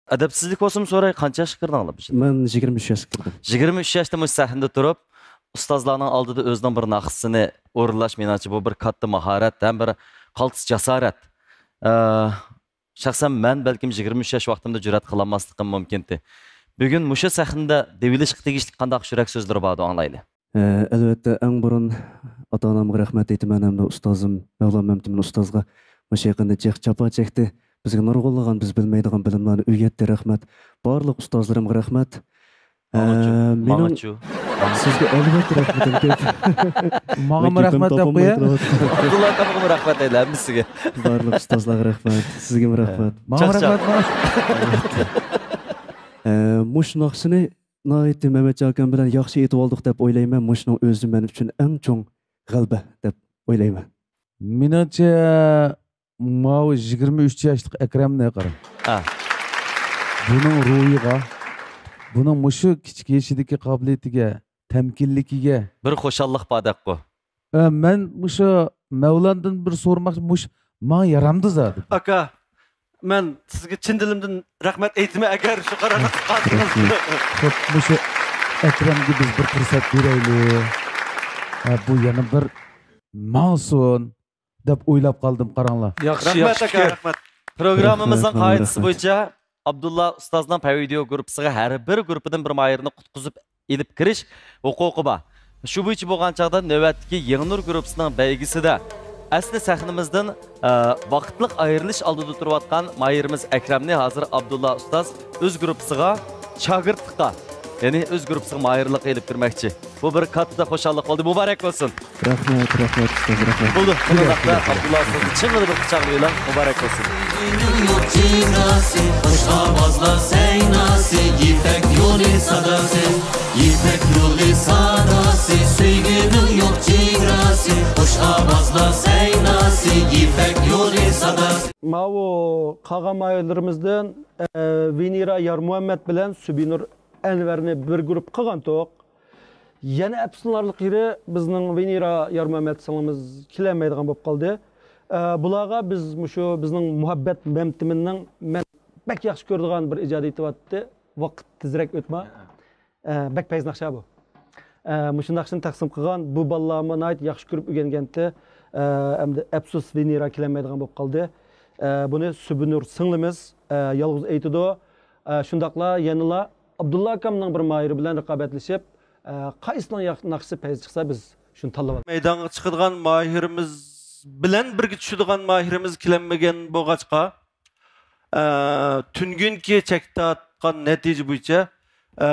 ئەدەپسىزلىك بولسىمۇ سوراي، قانچە ياشقا كىردىڭلار بۇ يىل؟ مەن يىگىرمە ئۈچ ياشقا كىردىم. يىگىرمە ئۈچ ياشتا مۇشۇ سەھنىدە تۇرۇپ، ئۇستازلارنىڭ ئالدىدا ئۆزىنىڭ بىر ناخشىسىنى ئورۇنلاش، مېنىڭچە بۇ بىر كاتتا ماھارەت ھەم بىر قالتىس جاسارەت. ئە، شەخسەن مەن بەلكىم يىگىرمە ئۈچ ياش ۋاقتىمدا جۈرئەت قىلالماسلىقىم مۇمكىنتى. بۈگۈن مۇشۇ سەھنىدە دېۋىلىشقا تېگىشلىك قانداق يۈرەك سۆزلىرى باردۇ، ئاڭلايلى. ئە، ئەلۋەتتە، ئەڭ بۇرۇن ئاتا-ئانامغا رەھمەت ئېيتىمەن ھەمدە ئۇستازىم مەۋلان مەمتىمىن ئۇستازغا مۇشۇ يېقىندا جىق جاپا چەكتى. بىزگە نۇرغۇنلىغان بىز بىلمەيدىغان بىلىملەرنى ئۆگەتتى، رەھمەت. بارلىق ئۇستازلىرىمغا رەھمەت. ئە، ماڭىچۇ؟ مېنىڭ ماڭىچۇ؟ سىزگە ئەلۋەتتە رەھمىتىم كۆپ. ماڭىمۇ لېكىن رەھمەت دەپ تاپالماي قويە. تۇرۇۋاتىمەن. ئابدۇللا ئاكامغىمۇ رەھمەت ئەيلە ھەممىسىگە. بارلىق ئۇستازلارغا رەھمەت، سىزگىمۇ رەھمەت. ماڭىمۇ چاقچاق. رەھمەت، ماڭا. ئە، مۇشۇ ناخشىنى ناھايىتى مەمەتجان ئاكام بىلەن ياخشى ئېيتىۋالدۇق دەپ ئويلايمەن. مۇشۇنىڭ ئۆزى مەن ئۈچۈن ئەڭ چوڭ غەلىبە دەپ ئويلايمەن. مېنىڭچە، ماۋۇ يىگىرمە ئۈچ ياشلىق ئەكرەمنى قاراڭ. ھە. بۇنىڭ روھىغا، بۇنىڭ مۇشۇ كىچىك يېشىدىكى قابىلىيىتىگە، تەمكىنلىكىگە بىر خۇشاللىق بار دەپقۇ. ئە، مەن مۇشۇ مەۋلاندىن بىر سورىماقچى، مۇشۇ ماڭا يارامدۇ زادى. ئاكا، مەن سىزگە چىن دىلىمدىن رەھمەت ئېيتىمەن، ئەگەر شۇ قارارنى قىلسىڭىز. خوپ، مۇشۇ ئەكرەمگە بىز بىر پۇرسەت بېرەيلى. ھە، بۇ يەنە بىر ماڭسۇن دەپ ئويلاپ قالدىم، قاراڭلار. ياخشى، رەھمەت ياخشى ئاكا، پىكىر. رەھمەت. پروگراممىمىزنىڭ رەھمەت، قائىدىسى رەھمەت. بويىچە ئابدۇللا ئۇستازنىڭ پەن ۋىدېئو گۇرۇپپىسىغا ھەر بىر گۇرۇپپىدىن بىر ماھىرنى قۇتقۇزۇپ ئېلىپ كىرىش ھوقۇقى بار. شۇ بويىچە بولغان چاغدا نۆۋەتتىكى يېڭى نۇر گۇرۇپپىسىنىڭ بەيگىسىدە ئەسلى سەھنىمىزدىن، ئە، ۋاقىتلىق ئايرىلىش ئالدىدا تۇرۇۋاتقان ماھىرىمىز ئەكرەمنى ھازىر ئابدۇللا ئۇستاز ئۆز گۇرۇپپىسىغا شاگىرتلىققا، يەنى ئۆز گۇرۇپپىسىغا ماھىرلىققا ئېلىپ كىرمەكچى. بۇ بىر كاتتا خۇشاللىق بولدى. مۇبارەك بولسۇن. رەھمەت، رەھمەت ئۇستاز، رەھمەت. بولدى. شۇنداقتا ئابدۇللا ئۇستازنى چىڭ بىر قۇچاقلايلى. مۇبارەك بولسۇن. سۆيگۈنىڭ يوق چېگراسى، خۇش ئاۋازلار سەيناسى، يىپەك يولى ساداسى، يىپەك يولى ساداسى، سۆيگۈنىڭ يوق چېگراسى، خۇش ئاۋازلار سەيناسى، يىپەك يولى ساداسى. ماۋۇ قالغان ماھىرلىرىمىزدىن، ئە، ۋېنېرا يارمۇھەممەت بىلەن سۈبىنۇر ئەنۋەرنى بىر گۇرۇپپا قىلغانتۇق. يەنە ئەپسۇسلىنارلىق يېرى، بىزنىڭ ۋېنېرا يارمۇھەممەت سىڭلىمىز كېلەلمەيدىغان بولۇپ قالدى. ئە، بۇلارغا بىز مۇشۇ بىزنىڭ مۇھەببەت مەمتىمىننىڭ مەن بەك ياخشى كۆرىدىغان بىر ئىجادىيىتى بار ئىدى. ۋاقىت تېزرەك ئۆتمە. ئە، بەك پەيز ناخشا بۇ. ئە، مۇشۇ ناخشىنى تەقسىم قىلغان، بۇ بالىلارمۇ ناھايىتى ياخشى كۆرۈپ ئۆگەنگەنتى. ئە، ئەمدى ئەپسۇس، ۋېنېرا كېلەلمەيدىغان بولۇپ قالدى. ئە، بۇنى سۈبىنۇر سىڭلىمىز، ئە، يالغۇز ئېيتىدۇ. ئە، شۇنداقلا يەنىلا ئابدۇللا ئاكامنىڭ بىر ماھىرى بىلەن رىقابەتلىشىپ، ئە، قايسىنىڭ ياخ-، ناخشىسى پەيز چىقسا، بىز شۇنى تاللاپ ئالىمىز. مەيدانغا چىقىدىغان ماھىرىمىز بىلەن بىرگە چۈشىدىغان ماھىرىمىز كېلەلمىگەن بولغاچقا، ئە، تۈنۈگۈنكى چەك تارتقان نەتىجە بويىچە، ئە،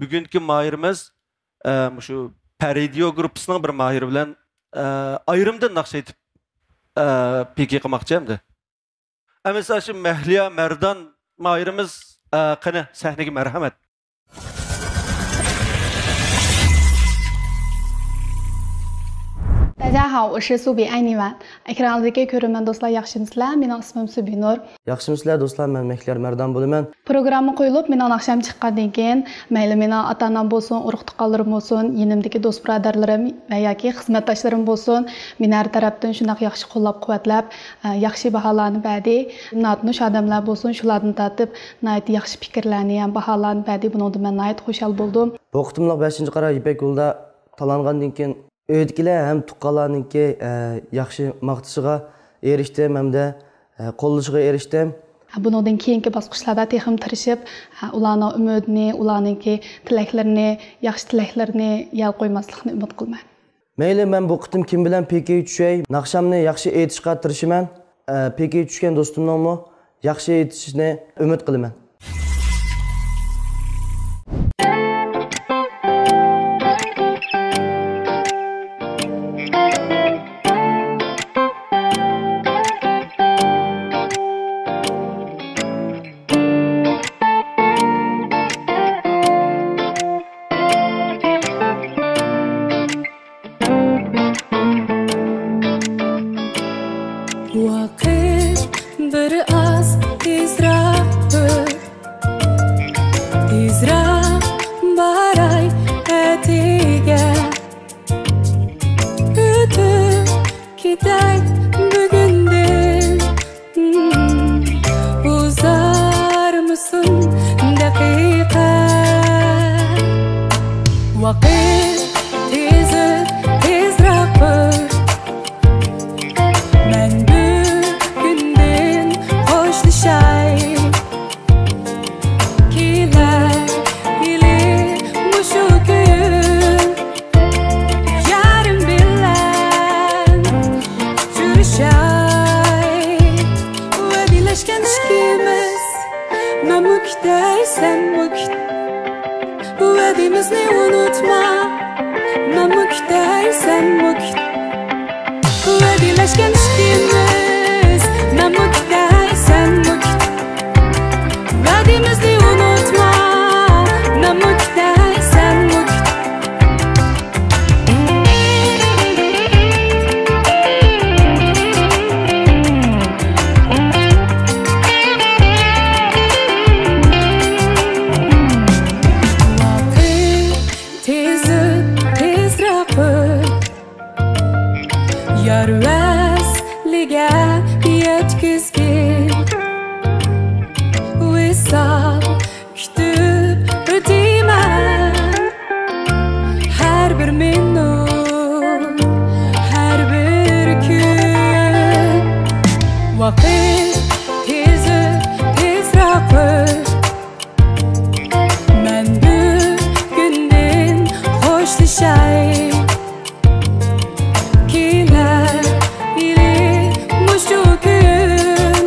بۈگۈنكى ماھىرىمىز، ئە، مۇشۇ پەرىدىيو گۇرۇپپىسىنىڭ بىر ماھىرى بىلەن، ئە، ئايرىمدىن ناخشا ئېيتىپ، ئە، پىكى قىلماقچى ئەمدى. ئەمىسە شۇ مەھلىيا مەردان ماھىرىمىز، ئە، قېنى، سەھنىگە مەرھەمەت. 大家好，我是苏比爱你们。 ئېكران ئالدىدىكى كۆرۈرمەن دوستلار، ياخشىمۇسىلەر؟ مېنىڭ ئىسمىم سۈبىنۇر. ياخشىمۇسىلەر دوستلار، مەن مەھلىيار مەردان بولىمەن. پروگرامما قويۇلۇپ، مېنىڭ ناخشام چىققاندىن كېيىن، مەيلى مېنىڭ ئاتا-ئانام بولسۇن، ئۇرۇق-تۇغقانلىرىم بولسۇن، يېنىمدىكى دوست-بۇرادەرلىرىم ۋە ياكى خىزمەتداشلىرىم بولسۇن، مېنى ھەر تەرەپتىن شۇنداق ياخشى قوللاپ-قۇۋۋەتلەپ، ئە، ياخشى باھالارنى بەردى. ناتونۇش ئادەملەر بولسۇن، شۇلاردىن تارتىپ ناھايىتى ياخشى پىكىرلەرنى ھەم باھالارنى بەردى. بۇنىڭدىن مەن ناھايىتى خۇشال بولدۇم. بۇ قېتىملىق بەشىنچى قارار يىپەك يولىدا تاللانغاندىن كېيىن، ئۆيدىكىلەر ھەم تۇغقانلارنىڭكى، ئە، ياخشى ماختىشىغا ئېرىشتىم ھەمدە، ئە، قوللىشىغا ئېرىشتىم. بۇنىڭدىن كېيىنكى باسقۇچلاردا تېخىمۇ تىرىشىپ، ئۇلارنىڭ ئۈمىدىنى، ئۇلارنىڭكى تىلەكلىرىنى، ياخشى تىلەكلىرىنى يەل قويماسلىقنى ئۈمىد قىلىمەن. مەيلى، مەن بۇ قېتىم كىم بىلەن پىكىگە چۈشەي، ناخشامنى ياخشى ئېيتىشقا تىرىشىمەن. ئە، پىكىگە چۈشكەن دوستۇمنىڭمۇ ياخشى ئېيتىشىنى ئۈمىد قىلىمەن. ۋاقىت بىر ئاز تېزراق ئۆت، تېزراق باراي ئەتىگە. ئۆتۈپ كېتەي بۈگۈندىن ئۇزارمىسۇن دەقىقە. ۋاقىت تېزىپ تېزراق ئۆت، مەن بۈگۈندىن خوشلىشاي. كېلەر ۋەدىمىزنى ئۇنتۇما، مەنمۇ كۈتەي، سەنمۇ كۈت. ۋەدىلەشكەن ئىككىمىز، مەنمۇ كۈتەي، سەنمۇ كۈت. ۋەدىمىزنى ئۇنتۇما، مەنمۇ كۈتەي، سەنمۇ كۈت. ۋاقىت تېزىپ تېزرەك ئۆت، يار ۋەسلىگە يەتكۈزگىن. ۋىسال كۈتۈپ ئۆتىمەن ھەر بىر مىنۇت، ھەر بىر كۈن. ۋاقىت تېزىپ تېزرەك ئۆت، مەن بۈگۈندىن خوشلىشاي. كېلەر يىلى مۇشۇ كۈن،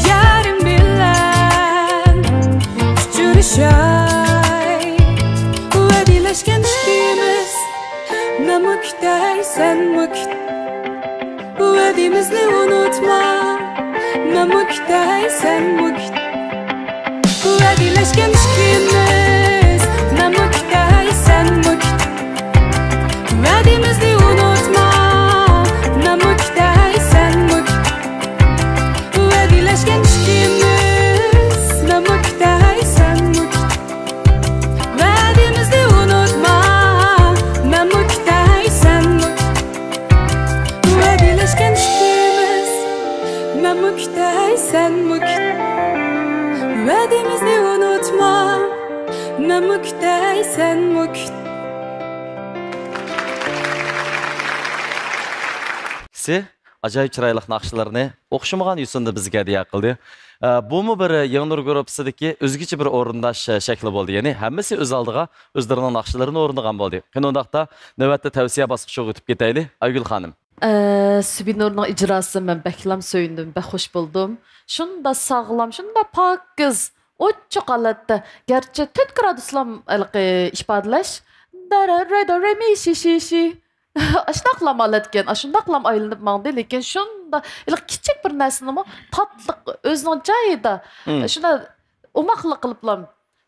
يارىم بىلەن ئۇچرىشاي. ۋەدىلەشكەن ئىككىمىز، مەنمۇ كۈتەي، سەنمۇ كۈت. ۋەدىمىزنى ئۇنتۇما، مەنمۇ كۈتەي، سەنمۇ كۈت. ۋەدىلەشكەن ئىككىمىز، مەنمۇ كۈتەي، سەنمۇ كۈت. ۋەدىمىزنى ئۇنتۇما، مەنمۇ كۈتەي، سەنمۇ كۈت. ۋەدىلەشكەن ئىككىمىز، مەنمۇ كۈتەي، سەنمۇ كۈت. ۋەدىمىزنى ئۇنتۇما، مەنمۇ كۈتەي، سەنمۇ كۈت. ۋەدىلەشكەن ئىككىمىز، مەنمۇ كۈتەي، سەنمۇ كۈت. ۋەدىمىزنى ئۇنتۇما، مەنمۇ كۈتەي، سەنمۇ كۈت. سى ئاجايىپ چىرايلىق ناخشىلىرىنى ئوخشىمىغان يوسۇندا بىزگە ھەدىيە قىلدى. ئە، بۇمۇ بىر يېڭى نۇر گۇرۇپپىسىدىكى ئۆزگىچە بىر ئورۇنداش شەكلى بولدى. يەنى ھەممىسى ئۆز ئالدىغا ئۆزلىرىنىڭ ناخشىلىرىنى ئورۇندىغان بولدى. قېنى ئۇنداقتا نۆۋەتتە تەۋسىيە باسقۇچىغا ئۆتۈپ كېتەيلى، ئايگۈل خانىم. ئە، سۈبىنۇرنىڭ ئىجراسى مەن بەكلەم سۆيۈندۈم، بەك خوش بولدۇم. شۇنداق ساغلام، شۇنداق پاكىز، ئوچۇق ھالەتتە. گەرچە تۆت گرادۇسلام ھېلىقى ئىپادىلەش، دارا، رې، دو، رې، مى، شى، شى، شى. ئاشۇنداقلام ھالەتكەن، ئاشۇنداقلام ئايلىنىپ ماڭدى، لېكىن شۇنداق ھېلىقى كىچىك بىر نەرسىنىمۇ تاتلىق، ئۆزىنىڭ جايىدا، مم. شۇنداق ئوماقلىق قىلىپلام،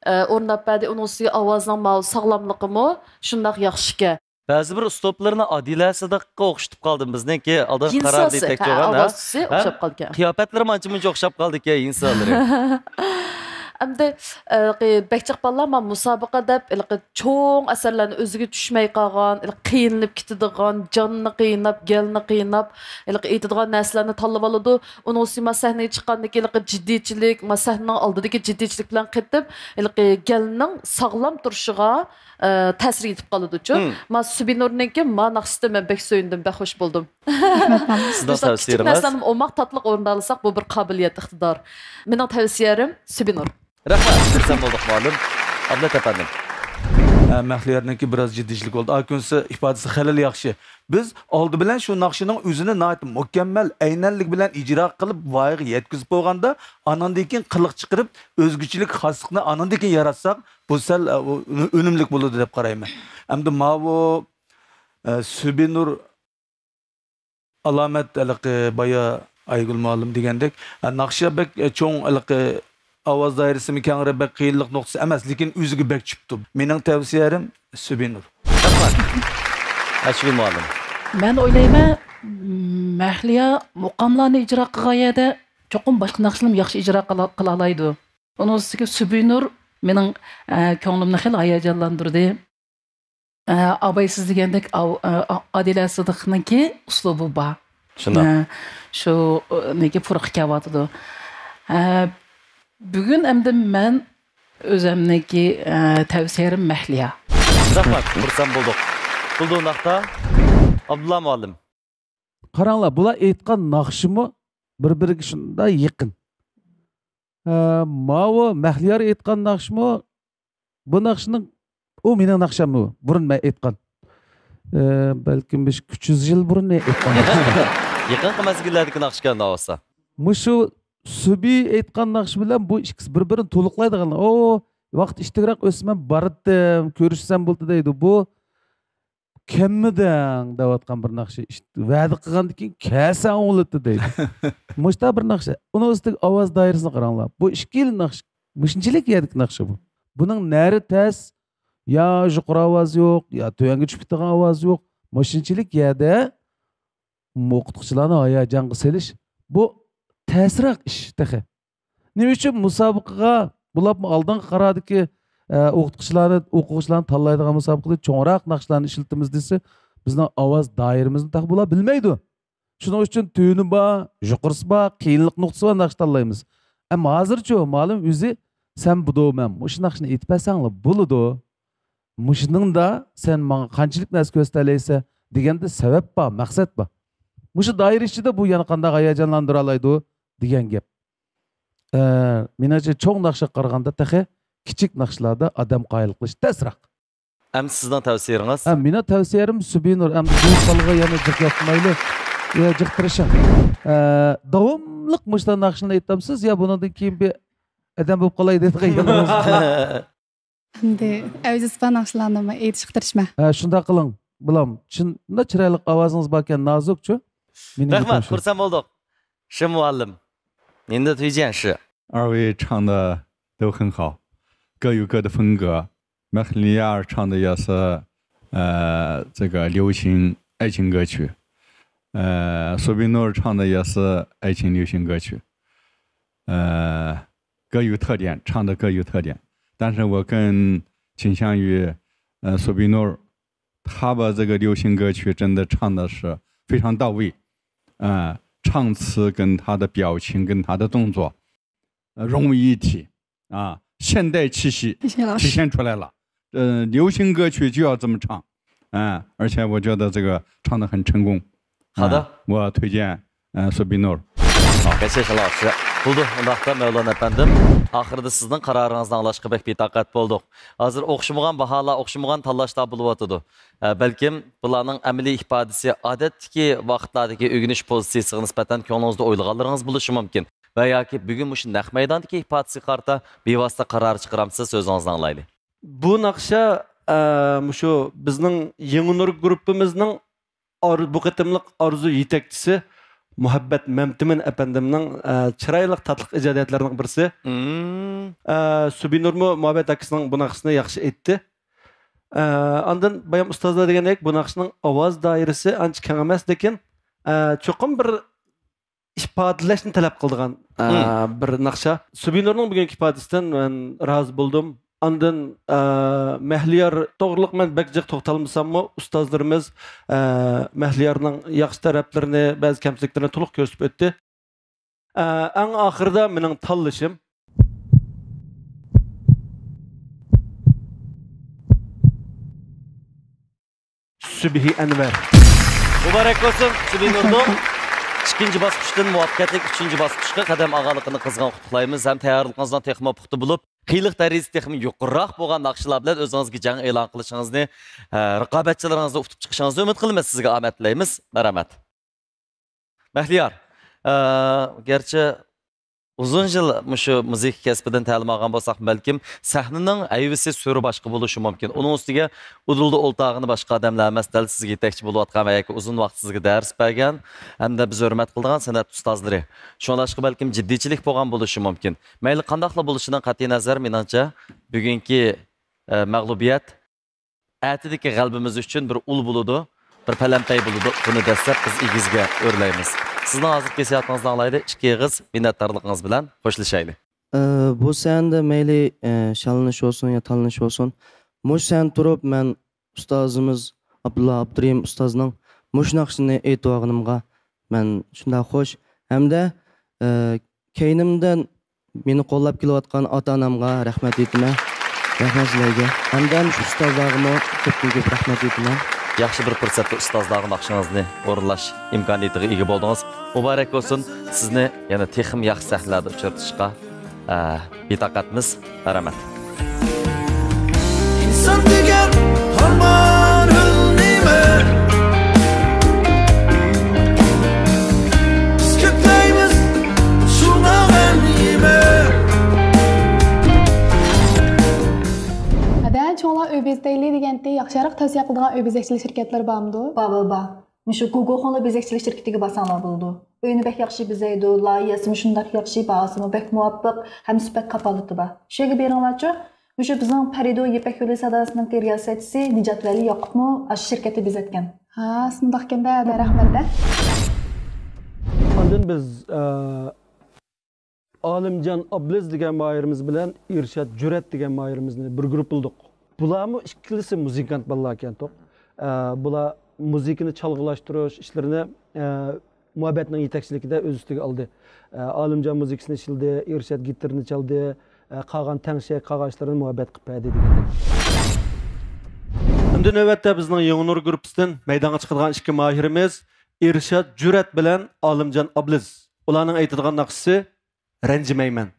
ئە، ئورۇنداپ بەردى. ئۇنىڭ ئۈستىگە ئاۋازنىڭ ماۋۇ ساغلاملىقىمۇ شۇنداق ياخشىكەن. بەزى بىر ئۇسلۇبلىرىنى ئادىلە سىدىققا ئوخشىتىپ قالدىم. بىزنىڭكى ئالدىنقى قارار يىنساسى، دېيتەك ھە، چوغان، ھە؟ ئاۋازچىسى ھە؟ ئوخشاپ قالىدىكەن. قىياپەتلىرىمۇ ئانچە-مۇنچە ئوخشاپ قالدىكەن، يىنسالىرى. ئەمدى، ئە، بەك جىق بالىلار مانا مۇسابىقە دەپ، ھېلىقى چوڭ ئەسەرلەرنى ئۆزىگە چۈشمەي قالغان، ھېلىقى قىينىلىپ كېتىدىغان، جاننى قىيناپ، گەلنى قىيناپ، ھېلىقى ئېيتىدىغان نەرسىلەرنى تاللىۋالىدۇ. ئۇنىڭ ئۈستىگە مانا سەھنىگە چىققاندىن كېيىن ھېلىقى جىددىيچىلىك، مانا سەھنىنىڭ ئالدىدىكى جىددىيچىلىك بىلەن قېتىپ، ھېلىقى گەلنىڭ ساغلام تۇرۇشىغا، ئە، تەسىر يېتىپ قالىدۇچۇ. مم. مانا سۈبىنۇرنىڭكى مانا ناخشىسىدا مەن بەك سۆيۈندۈم، بەك خوش بولدۇم. رەھمەت، مانا. سىزنىڭ مۇشۇنداق كىچىك تەۋسىيەلىرىڭىز؟ نەرسىلەرنى ئوماق، تاتلىق ئورۇندالىساق، بۇ بىر قابىلىيەت، ئىقتىدار. مېنىڭ تەۋسىيەلىرىم سۈبىنۇر. رەھمەت، خۇرسەن بولدۇق، مۇئەللىم. ئابلەت ئەپەندىم. ئە، مەھلىيارنىڭكى بىراز جىددىيچىلىك بولدى. ئاكۇنسى ئىپادىسى خېلىلا ياخشى. بىز ئالدى بىلەن شۇ ناخشىنىڭ ئۆزىنى ناھايىتى مۇكەممەل، ئەينەنلىك بىلەن ئىجرا قىلىپ، ۋايىغا يەتكۈزۈپ بولغاندا، ئاناندىن كېيىن قىلىق چىقىرىپ، ئۆزگىچىلىك، خاسلىقنى ئاناندىن كېيىن ياراتساق، بۇ سەل، ئە، ئۇ، ئۈنۈملۈك بولىدۇ دەپ قارايمەن. ئەمدى ماۋۇ، ئە، سۈبىنۇر ئالامەت ھېلىقى بايا ئايگۈل مۇئەللىم دېگەندەك، ئە، ناخشا بەك، ئە، چوڭ ھېلىقى ئاۋاز دائىرىسىمۇ كەڭرى، بەك قىيىنلىق نۇقتىسى ئەمەس، لېكىن ئۆزىگە بەك چۈپتۇ. مېنىڭ تەۋسىيەلىرىم سۈبىنۇر. رەھمەت. ئايگۈل مۇئەللىم. مەن ئويلايمەن، مەھلىيا مۇقاملارنى ئىجرا قىلغان يەردە چوقۇم باشقا ناخشىلارمۇ ياخشى ئىجرا قىلا-، قىلالايدۇ. ئۇنىڭ ئۈستىگە سۈبىنۇر مېنىڭ، ئە، كۆڭلۈمنى خېلى ھاياجانلاندۇردى. ئە، ئابايسىز دېگەندەك، ئاۋ-، ئە، ئا-، ئادىلە سىدىقنىڭكى ئۇسلۇبى بار. شۇنداق. ئە، شۇ، ئە، نېكى پۇرىقى كەۋاتىدۇ. ئە، بۈگۈن ئەمدى مەن ئۆزەمنىڭكى، ئە، تەۋسىيەلىرىم مەھلىيا. رەھمەت، خۇرسەن بولدۇق. بولدى ئۇنداقتا، ئابدۇللا مۇئەللىم. قاراڭلار، بۇلار ئېيتقان ناخشىمۇ بىر-بىرىگە شۇنداق يېقىن. ئە، ماۋۇ مەھلىيار ئېيتقان ناخشىمۇ، بۇ ناخشىنىڭ، ئۇ مېنىڭ ناخشاممۇ، بۇرۇن مەن ئېيتقان. ئە، بەلكىم بىر ئۈچ يۈز يىل بۇرۇن مەن ئېيتقان ناخشا. يېقىنقى مەزگىللەردىكى ناخشىكەن دەۋاتسا. مۇشۇ سۈبى ئېيتقان ناخشا بىلەن بۇ ئىككىسى بىر-بىرىنى تولۇقلايدىغان. ئۇ ۋاقىت ئىتتىكراق ئۆتسە مەن باراتتىم، كۆرۈشسەم بولدى دەيدۇ. بۇ كەممىدىڭ دەۋاتقان بىر ناخشا. ئىشت-، ۋەدە قىلغاندىن كېيىن كەلسەڭ ئوڭلىتى دەيدۇ. مۇشتا بىر ناخشا. ئۇنىڭ ئۈستىگە ئاۋاز دائىرىسىنى قاراڭلار. بۇ ئىككىلا ناخشا. مۇشۇنچىلىك يەردىكى ناخشا بۇ. بۇنىڭ نەرى تەس، يا يۇقىرى ئاۋاز يوق، يا تۆۋەنگە چۈشۈپ كېتىدىغان ئاۋاز يوق. مۇشۇنچىلىك يەردە ئوقۇتقۇچىلارنى ھاياجانغا سېلىش، بۇ تەسرەك ئىش تېخى. نېمە ئۈچۈن مۇسابىقىگە بولۇپمۇ ئالدىنقى قارادىكى، ئە، ئوقۇتقۇچىلارنى، ئوقۇغۇچىلارنى تاللايدىغان مۇسابىقىدە چوڭراق ناخشىلارنى ئىشلىتىمىز دېسە، بىزنىڭ ئاۋاز دائىرىمىزنى تېخى بۇلار بىلمەيدۇ. شۇنىڭ ئۈچۈن تۆۋىنى بار، يۇقىرىسى بار، قىيىنلىق نۇقتىسى بار ناخشا تاللايمىز. ئەمما ھازىرچۇ، مالۇم ئۆزى، سەن بۇدۇ، مەن مۇشۇ ناخشىنى ئېيتىپ بەرسەڭلا بولىدۇ. مۇشۇنىڭدا سەن ماڭا قانچىلىك نەرسە كۆرسىتەلەيسەن دېگەندە سەۋەب بار، مەقسەت بار. مۇشۇ دائىرە ئىچىدە بۇ يەنە قانداق ھاياجانلاندۇرالايدۇ دېگەن گەپ. ئە، مېنىڭچە چوڭ ناخشىغا قارىغاندا تېخى كىچىك ناخشىلاردا ئادەم قايىل قىلىش تەسرەك. ئەمدى سىزنىڭ تەۋسىيەڭىز؟ ھە، مېنىڭ تەۋسىيەم سۈبىنۇر، ئەمدى بۇ بالىغا يەنە جىق ياقمايلى. يا، جىق تىرىشىڭ. ئە، داۋاملىق مۇشۇنداق ناخشىلارنى ئېيتامسىز يا بۇنىڭدىن كېيىن بىر ئادەم بولۇپ قالاي دەيدىغان يولىڭىز؟ ئەمدى ئەۋزىسپا ناخشىلارنىمۇ ئېيتىشقا تىرىشما. ھە، شۇنداق قىلىڭ، بالام. شۇنداق چىرايلىق ئاۋازىڭىز باركەن، نازۇكچۇ. مېنىڭ رەھمەت، گېپىم شۇ. خۇرسەن بولدۇق. 什么 مۇئەللىم. 您的推荐是؟ 二位唱的都很好，各有各的风格。 Məxliyar 唱的也是，呃，这个流行爱情歌曲，呃， Subinur 唱的也是爱情流行歌曲，呃，各有特点，唱的各有特点。但是我更倾向于，呃， Subinur， 他把这个流行歌曲真的唱的是非常到位，啊，唱词跟他的表情跟他的动作，呃，融为一体，啊，现代气息体现出来了。呃，流行歌曲就要这么唱，啊，而且我觉得这个唱得很成功。好的。啊，我推荐，呃， Subinur。 ھە، چېچەن لاۋشى. بولدى، ئۇنداقتا مەۋلان ئەپەندىم، ئاخىرىدا سىزنىڭ قارارىڭىزنى ئاڭلاشقا بەك بىتاقەت بولدۇق. ھازىر ئوخشىمىغان باھالار، ئوخشىمىغان تاللاشلار بولۇۋاتىدۇ. ئە، بەلكىم بۇلارنىڭ ئەمەلىي ئىپادىسى ئادەتتىكى ۋاقىتلاردىكى ئۆگىنىش پوزىتسىيىسىغا نىسبەتەن كۆڭلىڭىزدە ئويلىغانلىرىڭىز بولۇشى مۇمكىن. ۋە ياكى بۈگۈن مۇشۇ نەق مەيداندىكى ئىپادىسىگە قارىتا بىۋاسىتە قارار چىقىرامسىز؟ سۆزىڭىزنى ئاڭلايلى. بۇ ناخشا، ئە، مۇشۇ بىزنىڭ يېڭى نۇر گۇرۇپپىمىزنىڭ ئار-، بۇ قېتىملىق ئارزۇ يېتەكچىسى مۇھەببەت مەمتىمىن ئەپەندىمنىڭ، ئە، چىرايلىق تاتلىق ئىجادىيەتلىرىنىڭ بىرسى. مم. ئە، سۇبىنۇرمۇ مۇھەببەت ئاكىسىنىڭ بۇ ناخشىسىنى ياخشى ئېيتتى. ئە، ئاندىن بايام ئۇستازلار دېگەندەك بۇ ناخشىنىڭ ئاۋاز دائىرىسى ئانچە كەڭ ئەمەس، لېكىن، ئە، چوقۇم بىر ئىپادىلەشنى تەلەپ قىلىدىغان، ئە، مم. بىر ناخشا. سۇبىنۇرنىڭ بۈگۈنكى ئىپادىسىدىن مەن رازى بولدۇم. ئاندىن، ئە، مەھلىيار توغرىلىق مەن بەك جىق توختالمىساممۇ، ئۇستازلىرىمىز، ئە، مەھلىيارنىڭ ياخشى تەرەپلىرىنى، بەزى كەمچىلىكلىرىنى تولۇق كۆرسىتىپ ئۆتتى. ئە، ئەڭ ئاخىرىدا مېنىڭ تاللىشىم. سۈبھى ئەنۋەر. مۇبارەك بولسۇن، سۈبھى نۇردىن. ئىككىنچى باسقۇچتىن مۇۋەپپەقىيەتلىك ئۈچىنچى باسقۇچقا قەدەم ئالغانلىقىنى قىزغىن قۇتلۇقلايمىز ھەم تەييارلىقىڭىزنىڭ تېخىمۇ پۇختا بولۇپ، قىيىنلىق دەرىجىسى تېخىمۇ يۇقىرىراق بولغان ناخشىلار بىلەن ئۆزىڭىزگە جەڭ ئېلان قىلىشىڭىزنى، ئە، رىقابەتچىلىرىڭىزنى ئۇتۇپ چىقىشىڭىزنى ئۈمىد قىلىمىز. سىزگە ئامەت تىلەيمىز. مەرھەمەت. مەھلىيار، ئە، گەرچە ئۇزۇن يىل مۇشۇ مۇزىكا كەسپىدىن تەلىم ئالغان بولساق، بەلكىم سەھنىنىڭ ھەيۋىسى، سۈرى باشقا بولۇشى مۇمكىن. ئۇنىڭ ئۈستىگە ئۇدۇلدا ئولتۇرغىنى باشقا ئادەملەر ئەمەس، دەل سىزگە يېتەكچى بولۇۋاتقان ۋە ياكى ئۇزۇن ۋاقىت سىزگە دەرس بەرگەن ھەمدە بىز ھۆرمەت قىلىدىغان سەنئەت ئۇستازلىرى. شۇڭلاشقا بەلكىم جىددىيچىلىك بولغان بولۇشى مۇمكىن. مەيلى قانداقلا بولۇشىدىن قەتئىينەزەر، مېنىڭچە، بۈگۈنكى، ئە، مەغلۇبىيەت ئەتىدىكى غەلىبىمىز ئۈچۈن بىر ئۇل بولىدۇ، بىر پەلەمپەي بولىدۇ. بۇنى دەسلەپ بىز ئېگىزگە ئۆرلەيمىز. سىزنىڭ ھازىرقى ھېسسىياتىڭىزنى ئاڭلايلى، ئىككى ئېغىز مىننەتدارلىقىڭىز بىلەن خوشلىشايلى. ئە، بۇ سەھنىدە مەيلى، ئە، شاللىنىش بولسۇن يا تاللىنىش بولسۇن، مۇشۇ سەھنىدە تۇرۇپ مەن ئۇستازىمىز ئابدۇللا ئابدۇرېھىم ئۇستازنىڭ مۇشۇ ناخشىنى ئېيتىۋالغىنىمغا مەن شۇنداق خوش ھەمدە، ئە، كەينىمدىن مېنى قوللاپ كېلىۋاتقان ئاتا-ئانامغا رەھمەت ئېيتىمەن. رەھمەت سىلەرگە. ھەمدە مۇشۇ ئۇستازلارغىمۇ كۆپتىن كۆپ رەھمەت ئېيتىمەن. ياخشى بىر پۇرسەتتە ئۇستازلارغا ناخشىڭىزنى ئورۇنلاش ئىمكانىيىتىگە ئىگە بولدىڭىز. مۇبارەك بولسۇن. سىزنى يەنە تېخىمۇ ياخشى سەھنىلەردە ئۇچرىتىشقا، ئە، بىتاقەتمىز. مەرھەمەت. ئىنسان دېگەن ھامان ئۆلمەيمە. بىز كۆكلەيمىز شۇڭا غەم يېمە. تەۋسىيە قىلىدىغان ئۆي بېزەكچىلىك شىركەتلىرى بارمىدۇ؟ بار، بار، بار. مۇشۇ گۇگوخۇڭلار بېزەكچىلىك شىركىتىگە بارساڭلار بولىدۇ. ئۆينى بەك ياخشى بېزەيدۇ، لايىھەسىمۇ شۇنداق ياخشى، باھاسىمۇ بەك مۇۋاپىق ھەم سۈپەت كاپالىتى بار. شۇ يەرگە بېرىڭلارچۇ. مۇشۇ بىزنىڭ پەرىدۇ يىپەك يولى ساداسىنىڭكى رىياسەتچىسى نىجاتۋەلى ياقۇپمۇ ئاشۇ شىركەتتە بېزەتكەن. ھا، شۇنداقكەن-دە، رەھمەت-دە. ئاندىن بىز، ئە، ئالىمجان ئابلىز دېگەن ماھىرىمىز بىلەن ئىرشات جۈرئەت دېگەن ماھىرىمىزنى بىر گۇرۇپپا قىلدۇق. بۇلارمۇ ئىككىلىسى مۇزىكانت بالىلاركەن توق. ئە، بۇلار مۇزىكىنى چالغىلاشتۇرۇش ئىشلىرىنى، ئە، مۇھەببەتنىڭ يېتەكچىلىكىدە ئۆز ئۈستىگە ئالدى. ئە، ئالىمجان مۇزىكىسىنى ئىشلىدى، ئىرشات گىتارنى چالدى، ئە، قالغان تەڭشەك، قالغان ئىشلىرىنى مۇھەببەت قىلىپ بەردى دېگەندەك. ئەمدى نۆۋەتتە بىزنىڭ يېڭى نۇر گۇرۇپپىسىدىن مەيدانغا چىقىدىغان ئىككى ماھىرىمىز ئىرشات جۈرئەت بىلەن ئالىمجان ئابلىز. ئۇلارنىڭ ئېيتىدىغان ناخشىسى رەنجىمەيمەن.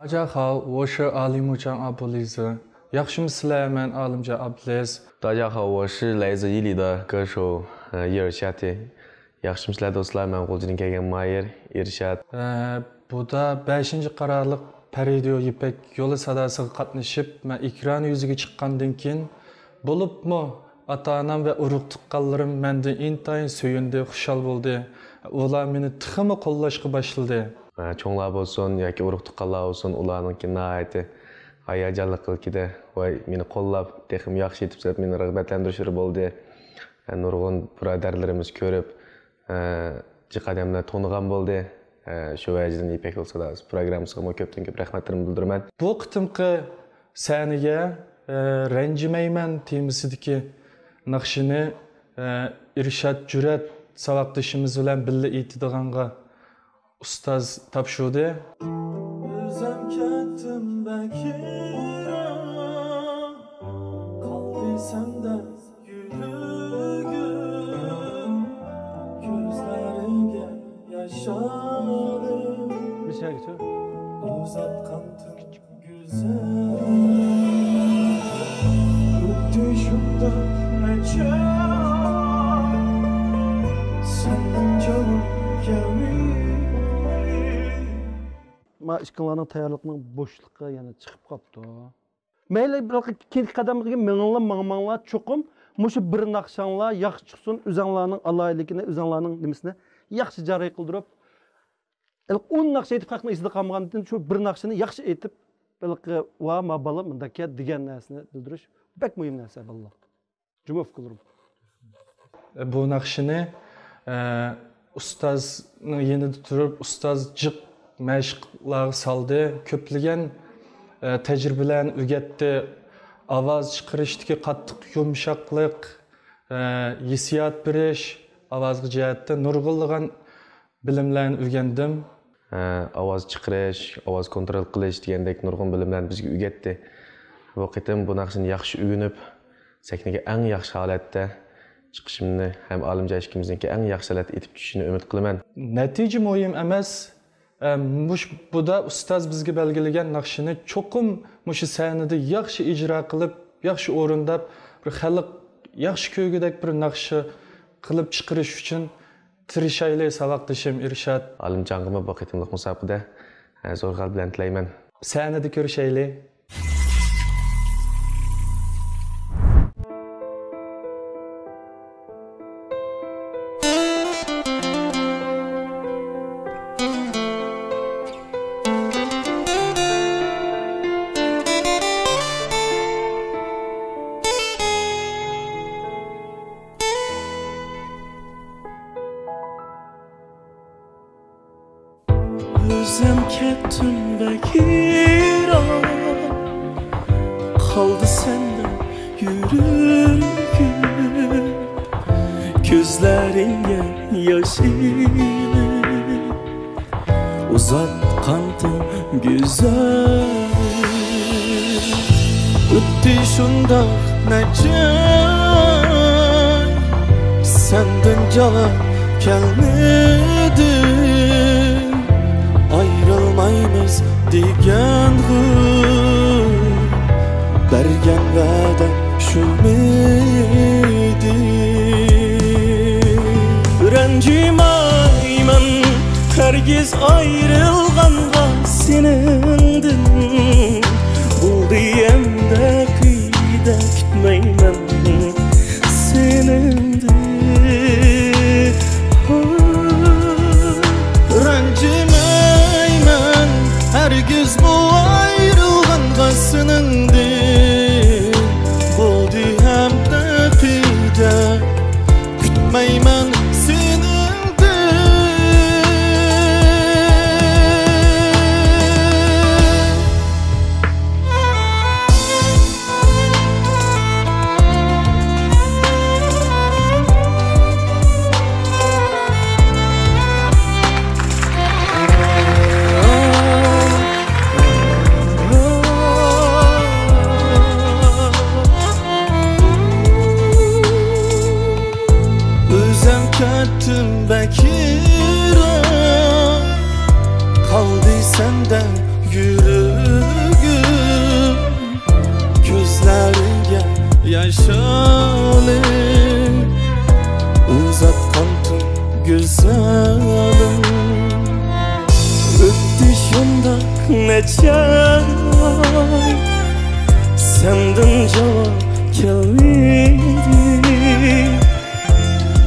大家好，我是阿里木匠阿布丽子。ياخشىمۇسىلەر؟ مەن ئالىمجان ئابلىز. 大家好，我是来自伊犁的歌手，呃，伊尔夏提。ياخشىمۇسىلەر دوستلار؟ مەن غۇلجىدىن كەلگەن ماھىر ئىرشات. ئە، بۇدا بەشىنچى قارارلىق پەرىدۇ يىپەك يولى ساداسىغا قاتنىشىپ، مەن ئېكران يۈزىگە چىققاندىن كېيىن، بولۇپمۇ ئاتا-ئانام ۋە ئۇرۇق-تۇغقانلىرىم مەندىن ئىنتايىن سۆيۈندى، خۇشال بولدى. ئۇلار مېنى تېخىمۇ قوللاشقا باشلىدى. چوڭلار بولسۇن ياكى ئۇرۇق-تۇغقانلار بولسۇن، ئۇلارنىڭكى ناھايىتى ھاياجانلىق قىلكىدە ۋە مېنى قوللاپ، تېخىمۇ ياخشى ئېيتىپسىز دەپ مېنى رىغبەتلەندۈرۈشلىرى بولدى. نۇرغۇن بۇرادەرلىرىمىز كۆرۈپ، جىق ئادەملەر تونۇغان بولدى. شۇ ۋەجىدىن يىپەك يولى ساداسى پروگراممىسىغىمۇ كۆپتىن كۆپ رەھمەتلىرىمنى بىلدۈرىمەن. بۇ قېتىمقى سەھنىگە، ئە، رەنجىمەيمەن تېمىسىدىكى ناخشىنى، ئە، ئىرشات جۈرئەت ساۋاقدىشىمىز بىلەن بىللە ئېيتىدىغانغا ئۇستاز تاپشۇردى. ئۆزۈم كەتتىم بەك يىراق، قالدى سەندە يۈرىكىم، كۆزلىرىڭگە ياش ئالىپ، ئۇزاتقانتىم گۈزەل. خۇددى شۇنداق نەچچە ئاي سەندىن جاۋاب كەلمىدى. ما ئىككىڭلارنىڭ تەييارلىقىنىڭ بوشلۇقى يەنە چىقىپ قاپتۇ. مەيلى، بىر كېيىنكى قەدەمگە مېڭىڭلار، ماڭماڭلار، چوقۇم مۇشۇ بىر ناخشاڭلار ياخشى چىقسۇن، ئۆزەڭلارنىڭ ئالاھىدىلىكىنى، ئۆزەڭلارنىڭ نېمىسىنى ياخشى جارى قىلدۇرۇپ، ھېلىقى ئون ناخشا ئېيتىپ، خەقنىڭ ئېسىدە قالمىغاندىن، شۇ بىر ناخشىنى ياخشى ئېيتىپ، ھېلىقى، ۋا، ما بالا مۇنداق دېگەن نەرسىنى بىلدۈرۈش بەك مۇھىم نەرسە، بالىلار. جۇمۇ پىكىرلىرىم. بۇ ناخشىنى، ئە، ئۇستازنىڭ يېنىدا تۇرۇپ، ئۇستاز جىق مەشىقلارغا سالدى. كۆپلىگەن، ئە، تەجرىبىلەرنى ئۆگەتتى. ئاۋاز چىقىرىشتىكى قاتتىق يۇمشاقلىق، ئە، ھېسسىيات بېرىش، ئاۋازغا جەھەتتە نۇرغۇنلىغان بىلىملەرنى ئۆگەندىم. ئاۋاز چىقىرىش، ئاۋاز كونترول قىلىش دېگەندەك نۇرغۇن بىلىملەرنى بىزگە ئۆگەتتى. بۇ قېتىم بۇ ناخشىنى ياخشى ئۆگىنىپ، سەھنىگە ئەڭ ياخشى ھالەتتە چىقىشىمنى ھەم ئالىمجان ئىككىمىزنىڭكى ئەڭ ياخشى ھالەتتە ئېيتىپ چۈشۈشىنى ئۈمىد قىلىمەن. نەتىجە مۇھىم ئەمەس. ئە، مۇش-، بۇدا ئۇستاز بىزگە بەلگىلىگەن ناخشىنى چوقۇم مۇشۇ سەھنىدە ياخشى ئىجرا قىلىپ، ياخشى ئورۇنداپ، بىر خەلق ياخشى كۆرگۈدەك بىر ناخشا قىلىپ چىقىرىش ئۈچۈن تىرىشايلى، ساۋاقدىشىم ئىرشات. ئالىمجانغىمۇ بۇ قېتىملىق مۇسابىقىدە زور غەلىبىلەرنى تىلەيمەن. سەھنىدە كۆرۈشەيلى. ئۆزۈم كەتتىم بەك يىراق، قالدى سەندە يۈرىكىم. كۆزلىرىڭگە ياش ئېلىپ، ئۇزاتقانتىم گۈزەل. ئۆتتى شۇنداق نەچچە ئاي، سەندىن جاۋاب كەلمىدى. ئايرىلمايمىز دېگەنغۇ، بەرگەن ۋەدەم شۇمىدى؟ رەنجىمەيمەن ھەرگىز ئايرىلغانغا سېنىڭدىن. بۇ دېگەندە قەيدە كۈتمەيمەن سېنىڭدىن. رەنجىمەيمەن ھەرگىزمۇ ئايرىلغانغا سېنىڭدىن. بولدى ئەمدى قەيدە كۈتمەيمەن سېنىڭدىن. ئۆزۈم كەتتىم بەك يىراق، قالدى سەندە يۈرىكىم. كۆزلەرگە ياش ئېلىپ ئۇزاتقانتىم گۈزەلىم. ئۆتتى شۇنداق نەچچە ئاي، سەندىن جاۋاب كەلمىدى.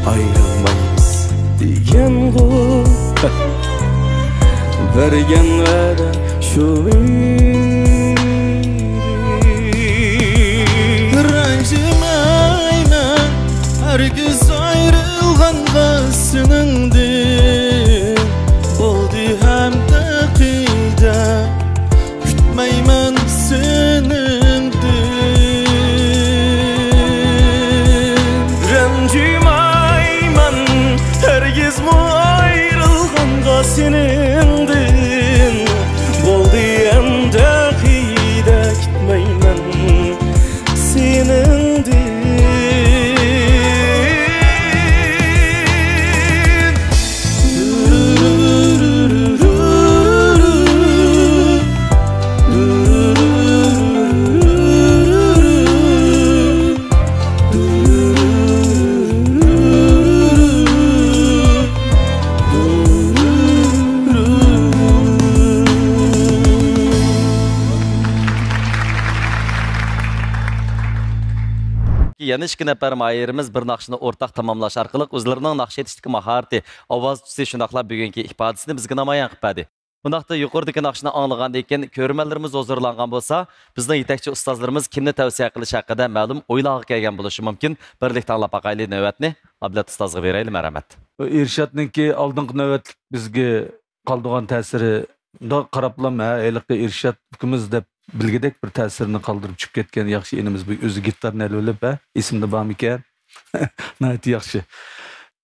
ئايرىلمايمىز دېگەنغۇ بەرگەن ۋەدە شۇ ئىدى. رەنجىمەيمەن ھەرگىز ئايرىلغانغا سېنىڭدىن. بولدى ئەمدى قەيدە كۈتمەيمەن سېنىڭدىن. رەنجىمەيمەن ھەرگىزمۇ ئايرىلغانغا سېنىڭدىن. بولدى ئەمدى قەيدە كۈتمەيمەن سېنىڭدىن. يەنە ئىككى نەپەر ماھىرىمىز بىر ناخشىنى ئورتاق تاماملاش ئارقىلىق ئۆزلىرىنىڭ ناخشا ئېيتىشتىكى ماھارىتى، ئاۋاز تۈسى، شۇنداقلا بۈگۈنكى ئىپادىسىنى بىزگە نامايان قىلىپ بەردى. بۇنداقتا يۇقىرىدىكى ناخشىنى ئاڭلىغاندىن كېيىن، كۆرۈرمەنلىرىمىز ھۇزۇرلانغان بولسا، بىزنىڭ يېتەكچى ئۇستازلىرىمىز كىمنى تەۋسىيە قىلىش ھەققىدە مەلۇم ئويلارغا كەلگەن بولۇشى مۇمكىن. بىرلىكتە ئاڭلاپ باقايلى نۆۋەتنى. ئابلەت ئۇستازغا بېرەيلى، مەرھەمەت. ئىرشادنىڭكى ئالدىنقى نۆۋەتلىك بىزگە قالدۇرغان تەسىرى، مۇنداق قاراپلا، ھە، ھېلىقى ئىرشاد ئۇكىمىز دەپ بىلگۈدەك بىر تەسىرنى قالدۇرۇپ چۈشۈپ كەتكەن ياخشى ئىنىمىز، بۇ ئۆزى گىتارنى ئېلىۋېلىپ، ھە، ئېسىمدە بارمىكەن؟ ناھايىتى ياخشى.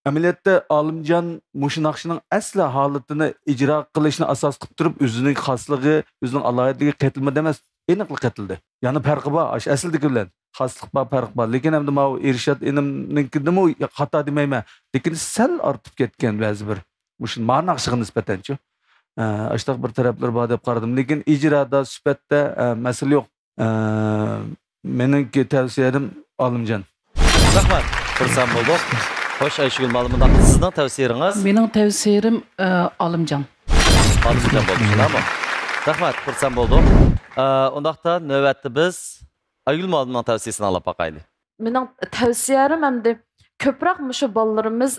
ئەمەلىيەتتە، ئالىمجان مۇشۇ ناخشىنىڭ ئەسلى ھالىتىنى ئىجرا قىلىشنى ئاساس قىلىپ تۇرۇپ، ئۆزىنىڭ خاسلىقى، ئۆزىنىڭ ئالاھىدىلىكى قېتىلمىدى ئەمەس، ئېنىقلا قېتىلدى. يەنى پەرقى بار، ئاشۇ ئەسلىدىكى بىلەن. خاسلىق بار، پەرق بار. لېكىن ئەمدى ماۋۇ ئىرشاد ئىنىمنىڭكىدىمۇ خاتا دېمەيمەن. لېكىن سەل ئارتىپ كەتكەن بەزى بىر. مۇشۇ ما ناخشىغا نىسبەتەنچۇ. ئە، ئاشۇنداق بىر تەرەپلىرى بار دەپ قارىدىم. لېكىن ئىجرادا، سۈپەتتە، ئە، مەسىلە يوق. ئە، مېنىڭكى تەۋسىيەم ئالىمجان. رەھمەت، خۇرسەن بولدۇق. خوش، ئايشىگۈل مالىم، مۇنداق سىزنىڭ تەۋسىيىڭىز؟ مېنىڭ تەۋسىيەم، ئە، ئالىمجان. ئالىمجان بولدى، شۇنداقمۇ؟ رەھمەت، خۇرسەن بولدۇق. ئە، ئۇنداقتا نۆۋەتتە بىز ئايگۈل مۇئەللىمنىڭ تەۋسىيىسىنى ئاڭلاپ باقايلى. مېنىڭ تەۋسىيەم ئەمدى كۆپرەك مۇشۇ بالىلىرىمىز،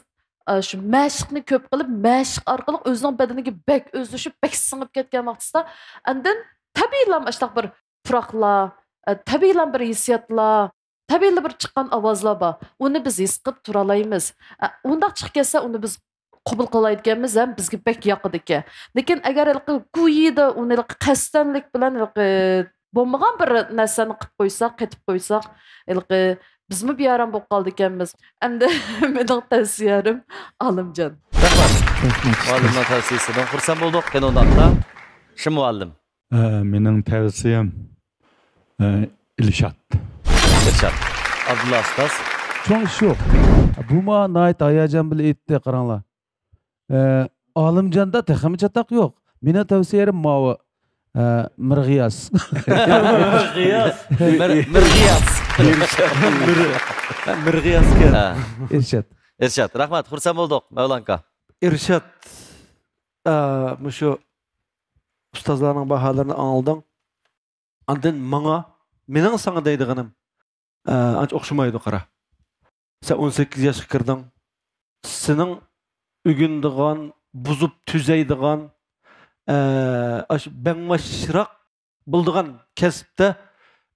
ئە، شۇ مەشىقنى كۆپ قىلىپ، مەشىق ئارقىلىق ئۆزىنىڭ بەدىنىگە بەك ئۆزلىشىپ، بەك سىڭىپ كەتكەن ۋاقتىسىدا، ئاندىن تەبىئىيلا ئاشۇنداق بىر پۇراقلار، ئە، تەبىئىيلا بىر ھېسسىياتلار، تەبىئىيلا بىر چىققان ئاۋازلار بار. ئۇنى بىز ھېس قىلىپ تۇرالايمىز. ئە، ئۇنداق چىقىپ كەتسە، ئۇنى بىز قوبۇل قىلالايدىكەنمىز ھەم بىزگە بەك ياقىدىكەن. لېكىن ئەگەر ھېلىقى گويىدا ئۇنى ھېلىقى قەستەنلىك بىلەن ھېلىقى بولمىغان بىر نەرسىنى قىلىپ قويساق، قېتىپ قويساق، ھېلىقى بىزمۇ بىئارام بولۇپ قالىدىكەنمىز. ئەمدى مېنىڭ تەۋسىيەم ئالىمجان. رەھمەت. مۇئەللىمنىڭ تەۋسىيىسىدىن خۇرسەن بولدۇق. قېنى ئۇنداقتا، شىم مۇئەللىم. ئە، مېنىڭ تەۋسىيەم، ئە، ئىلشات. ئىلشات. ئابدۇللا ئۇستاز. چوڭ ئىش يوق. بۇ ماڭا ناھايىتى ھاياجان بىلەن ئېيتتى، قاراڭلار. ئە، ئالىمجاندا تېخىمۇ چاتاق يوق. مېنىڭ تەۋسىيەم ماۋۇ، ئە، مىرغىياس. مىرغىياس. مىر-، مىرغىياس. مىر-، مىرغىياسكەن. ھە. ئىرشات. ئىرشات. رەھمەت، خۇرسەن بولدۇق، مەۋلان ئاكا. ئىرشات، ئە، مۇشۇ ئۇستازلارنىڭ باھالىرىنى ئاڭلىدىڭ. ئاندىن ماڭا، مېنىڭ ساڭا دەيدىغىنىم، ئە، ئانچە ئوخشىمايدۇ، قارا. سەن ئون سەككىز ياشقا كىردىڭ. سېنىڭ ئۆگىنىدىغان، بۇزۇپ تۈزەيدىغان، ئە، ئاشۇ بەڭباشراق بولىدىغان كەسىپتە،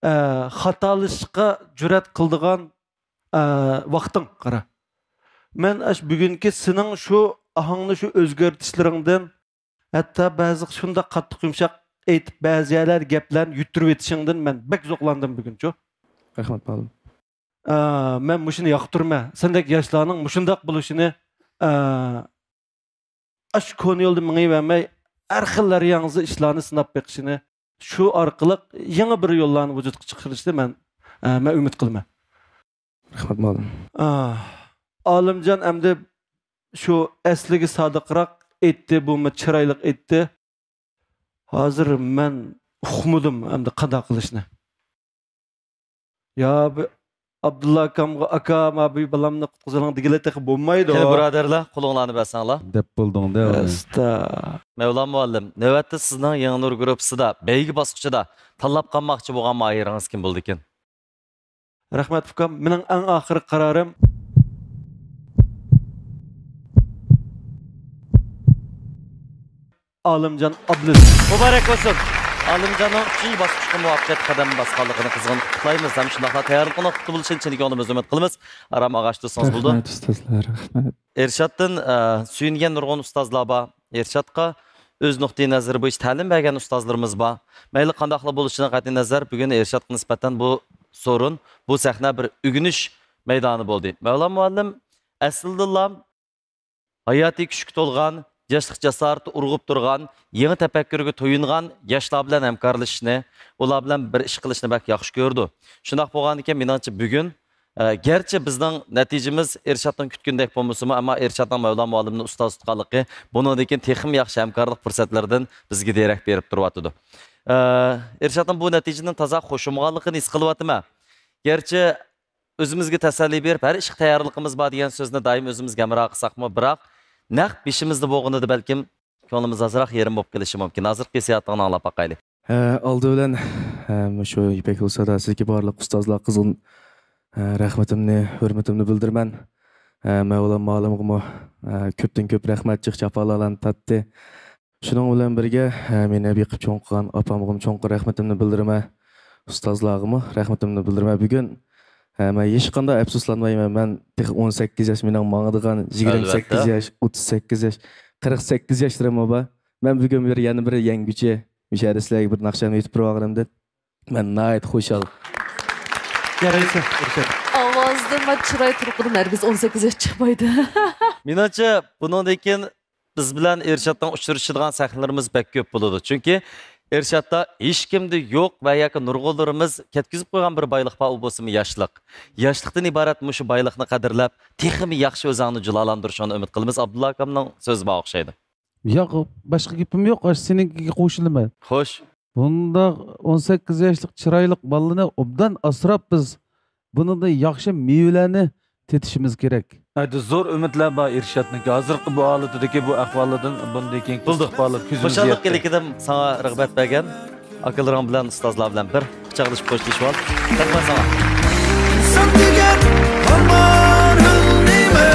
ئە، خاتالىشىشقا جۈرئەت قىلىدىغان، ئە، ۋاقتىڭ، قارا. مەن ئاشۇ بۈگۈنكى سېنىڭ شۇ ئاھاڭنى، شۇ ئۆزگەرتىشلىرىڭدىن، ھەتتا بەزى شۇنداق قاتتىق يۇمشاق ئېيتىپ، بەزى يەرلەردە گەپلەرنى يۈتتۈرۈۋېتىشىڭدىن مەن بەك زوقلاندىم بۈگۈنچۇ. رەھمەت، مۇئەللىم. ئا، مەن مۇشۇنى ياقتۇرىمەن. سەندەك ياشلارنىڭ مۇشۇنداق بولۇشىنى، ئا، ئاشۇ كونا يولدا مېڭىۋەرمەي، ھەر خىل لەرياڭزا ئىشلارنى سىناپ بېقىشىنى، شۇ ئارقىلىق يېڭى بىر يوللارنى ۋۇجۇدقا چىقىرىشنى مەن، ئا، مەن ئۈمىد قىلىمەن. رەھمەت، مۇئەللىم. ئا، ئالىمجان ئەمدى شۇ ئەسلىگە سادىقراق ئېيتتى، بۇمۇ چىرايلىق ئېيتتى. ھازىر مەن ئۇقمىدىم ئەمدى قانداق قىلىشنى. يا بۇ ئابدۇللا ئاكامغا، «ئاكا، ما بۇ بالامنى قۇتقۇزۇۋېلىڭ» دېگىلى تېخى بولمايدۇ. قېنى، بۇرادەرلەر، قولۇڭلارنى بەرسەڭلار. دەپ بولدۇڭ-دە ئۇنى. ئەستا. مەۋلان مۇئەللىم، نۆۋەتتە سىزنىڭ يېڭى نۇر گۇرۇپپىسىدا بەيگە باسقۇچىدا تاللاپ قالماقچى بولغان ماھىرىڭىز كىم بولىدىكىن؟ رەھمەت ئۇكام، مېنىڭ ئەڭ ئاخىرقى قارارىم ئالىمجان ئابلىز. مۇبارەك بولسۇن! ئالىمجاننىڭ ئۈچىنچى باسقۇچقا مۇۋەپپەقىيەتلىك قەدەم باسقانلىقىنى قىزغىن قۇتلۇقلايمىز ھەم شۇنداقلا تەييارلىقىنىڭ پۇختا بولۇشىنى چىن كۆڭلىمىزدىن ئۈمىد قىلىمىز. ئارام ئاغاچتا تۇرسىڭىز بولىدۇ. رەھمەت، ئۇستازلار، رەھمەت. ئىرشادتىن، ئە، سۆيۈنگەن نۇرغۇن ئۇستازلار بار. ئىرشادقا ئۆز نۇقتىئى نەزىرى بويىچە تەلىم بەرگەن ئۇستازلىرىمىز بار. مەيلى قانداقلا بولۇشىدىن قەتئىينەزەر، بۈگۈن ئىرشادقا نىسبەتەن بۇ سورۇن، بۇ سەھنە بىر ئۆگىنىش مەيدانى بولدى. مەۋلان مۇئەللىم ئەسلىدىنلا ھاياتىي كۈچكە تولغان، ياشلىق جاسارىتى ئۇرغۇپ تۇرغان، يېڭى تەپەككۇرگە تويۇنغان ياشلار بىلەن ھەمكارلىشىشنى، ئۇلار بىلەن بىر ئىش قىلىشنى بەك ياخشى كۆرىدۇ. شۇنداق بولغاندىكىن، مېنىڭچە، بۈگۈن ئە، گەرچە بىزنىڭ نەتىجىمىز ئىرشادنىڭ كۈتكىنىدەك بولمىسىمۇ، ئەمما ئىرشادنىڭ مەۋلان مۇئەللىمنى ئۇستاز تۇتقانلىقى بۇنىڭدىن كېيىن تېخىمۇ ياخشى ھەمكارلىق پۇرسەتلىرىدىن بىزگە دېرەك بېرىپ تۇرۇۋاتىدۇ. ئە، ئىرشادنىڭ بۇ نەتىجىدىن تازا خۇش بولمىغانلىقىنى ھېس قىلىۋاتىمەن. گەرچە ئۆزىمىزگە تەسەللى بېرىپ، ھەر ئىشقا تەييارلىقىمىز بار دېگەن سۆزنى دائىم ئۆزىمىزگە ھەمراھ قىلساقمۇ، بىراق نەق بېشىمىزدا بولغىنىدا بەلكىم كۆڭلىمىز ئازراق يېرىم بولۇپ قېلىشى مۇمكىن. ھازىرقى ھېسسىياتىڭنى ئاڭلاپ باقايلى. ھە، ئالدى بىلەن، ھە، مۇشۇ يىپەك يولى ساداسىدىكى بارلىق ئۇستازلار قىزغىن، ھە، رەھمىتىمنى، ھۆرمىتىمنى بىلدۈرىمەن. ھە، مەۋلان مۇئەللىمغىمۇ، ھە، كۆپتىن كۆپ رەھمەت، جىق جاپالارنى تارتتى. شۇنىڭ بىلەن بىرگە، ھە، مېنى بېقىپ چوڭ قىلغان ئاپامغىمۇ چوڭقۇر رەھمىتىمنى بىلدۈرىمەن. ئۇستازلارغىمۇ رەھمىتىمنى بىلدۈرىمەن. بۈگۈن ھە، مەن ھېچقانداق ئەپسۇسلانمايمەن. مەن تېخى ئون سەككىز ياش، مېنىڭ ماڭىدىغان يىگىرمە سەككىز ياش، ئوتتۇز سەككىز ياش، قىرىق سەككىز ياشلىرىممۇ بار. مەن بۈگۈن بىر، يەنە بىر يەڭگۈچى مۇشۇ يەردە سىلەرگە بىر ناخشامنى ئېيتىپ بېرىۋالغىنىمدىن مەن ناھايىتى خۇشال. يارايسەن، ئىرشاد. ئاۋازدىن ۋە چىراي تۇرقىدىن ھەرگىز ئون سەككىز ياش چىقمايدۇ. مېنىڭچە، بۇنىڭدىن كېيىن بىز بىلەن ئىرشادنىڭ ئۇچرىشىدىغان سەھنىلىرىمىز بەك كۆپ بولىدۇ. چۈنكى ئىرشادتا ھېچكىمدە يوق ۋە ياكى نۇرغۇنلىرىمىز كەتكۈزۈپ قويغان بىر بايلىق بار، ئۇ بولسىمۇ ياشلىق. ياشلىقتىن ئىبارەت مۇشۇ بايلىقنى قەدىرلەپ، تېخىمۇ ياخشى ئۆزۈڭنى جۇلالاندۇرۇشۇڭنى ئۈمىد قىلىمىز. ئابدۇللا ئاكامنىڭ سۆزى بار ئوخشايدۇ. ياق، باشقا گېپىم يوق، ئاشۇ سېنىڭكىگە قوشۇلىمەن. خوش. بۇنداق ئون سەككىز ياشلىق چىرايلىق بالىنى ئوبدان ئاسراپ بىز بۇنىڭدىن ياخشى مېۋىلەرنى تېتىشىمىز كېرەك. ناھايىتى زور ئۈمىدلەر بار ئىرشادنىڭكى ھازىرقى بۇ ھالىتىدىكى بۇ ئەھۋالىدىن بۇندىن كېيىنكى بولدى. ئىستىقبالى كۆزىمىز خۇشاللىق يەتتى. ئىلكىدىم ساڭا رىغبەت بەرگەن ئاكىلىرىڭ بىلەن ئۇستازلار بىلەن بىر قۇچاقلىشىپ خوشلىشىۋال. رەھمەت ساڭا. سەن دېگەن خامارىڭ نېمە؟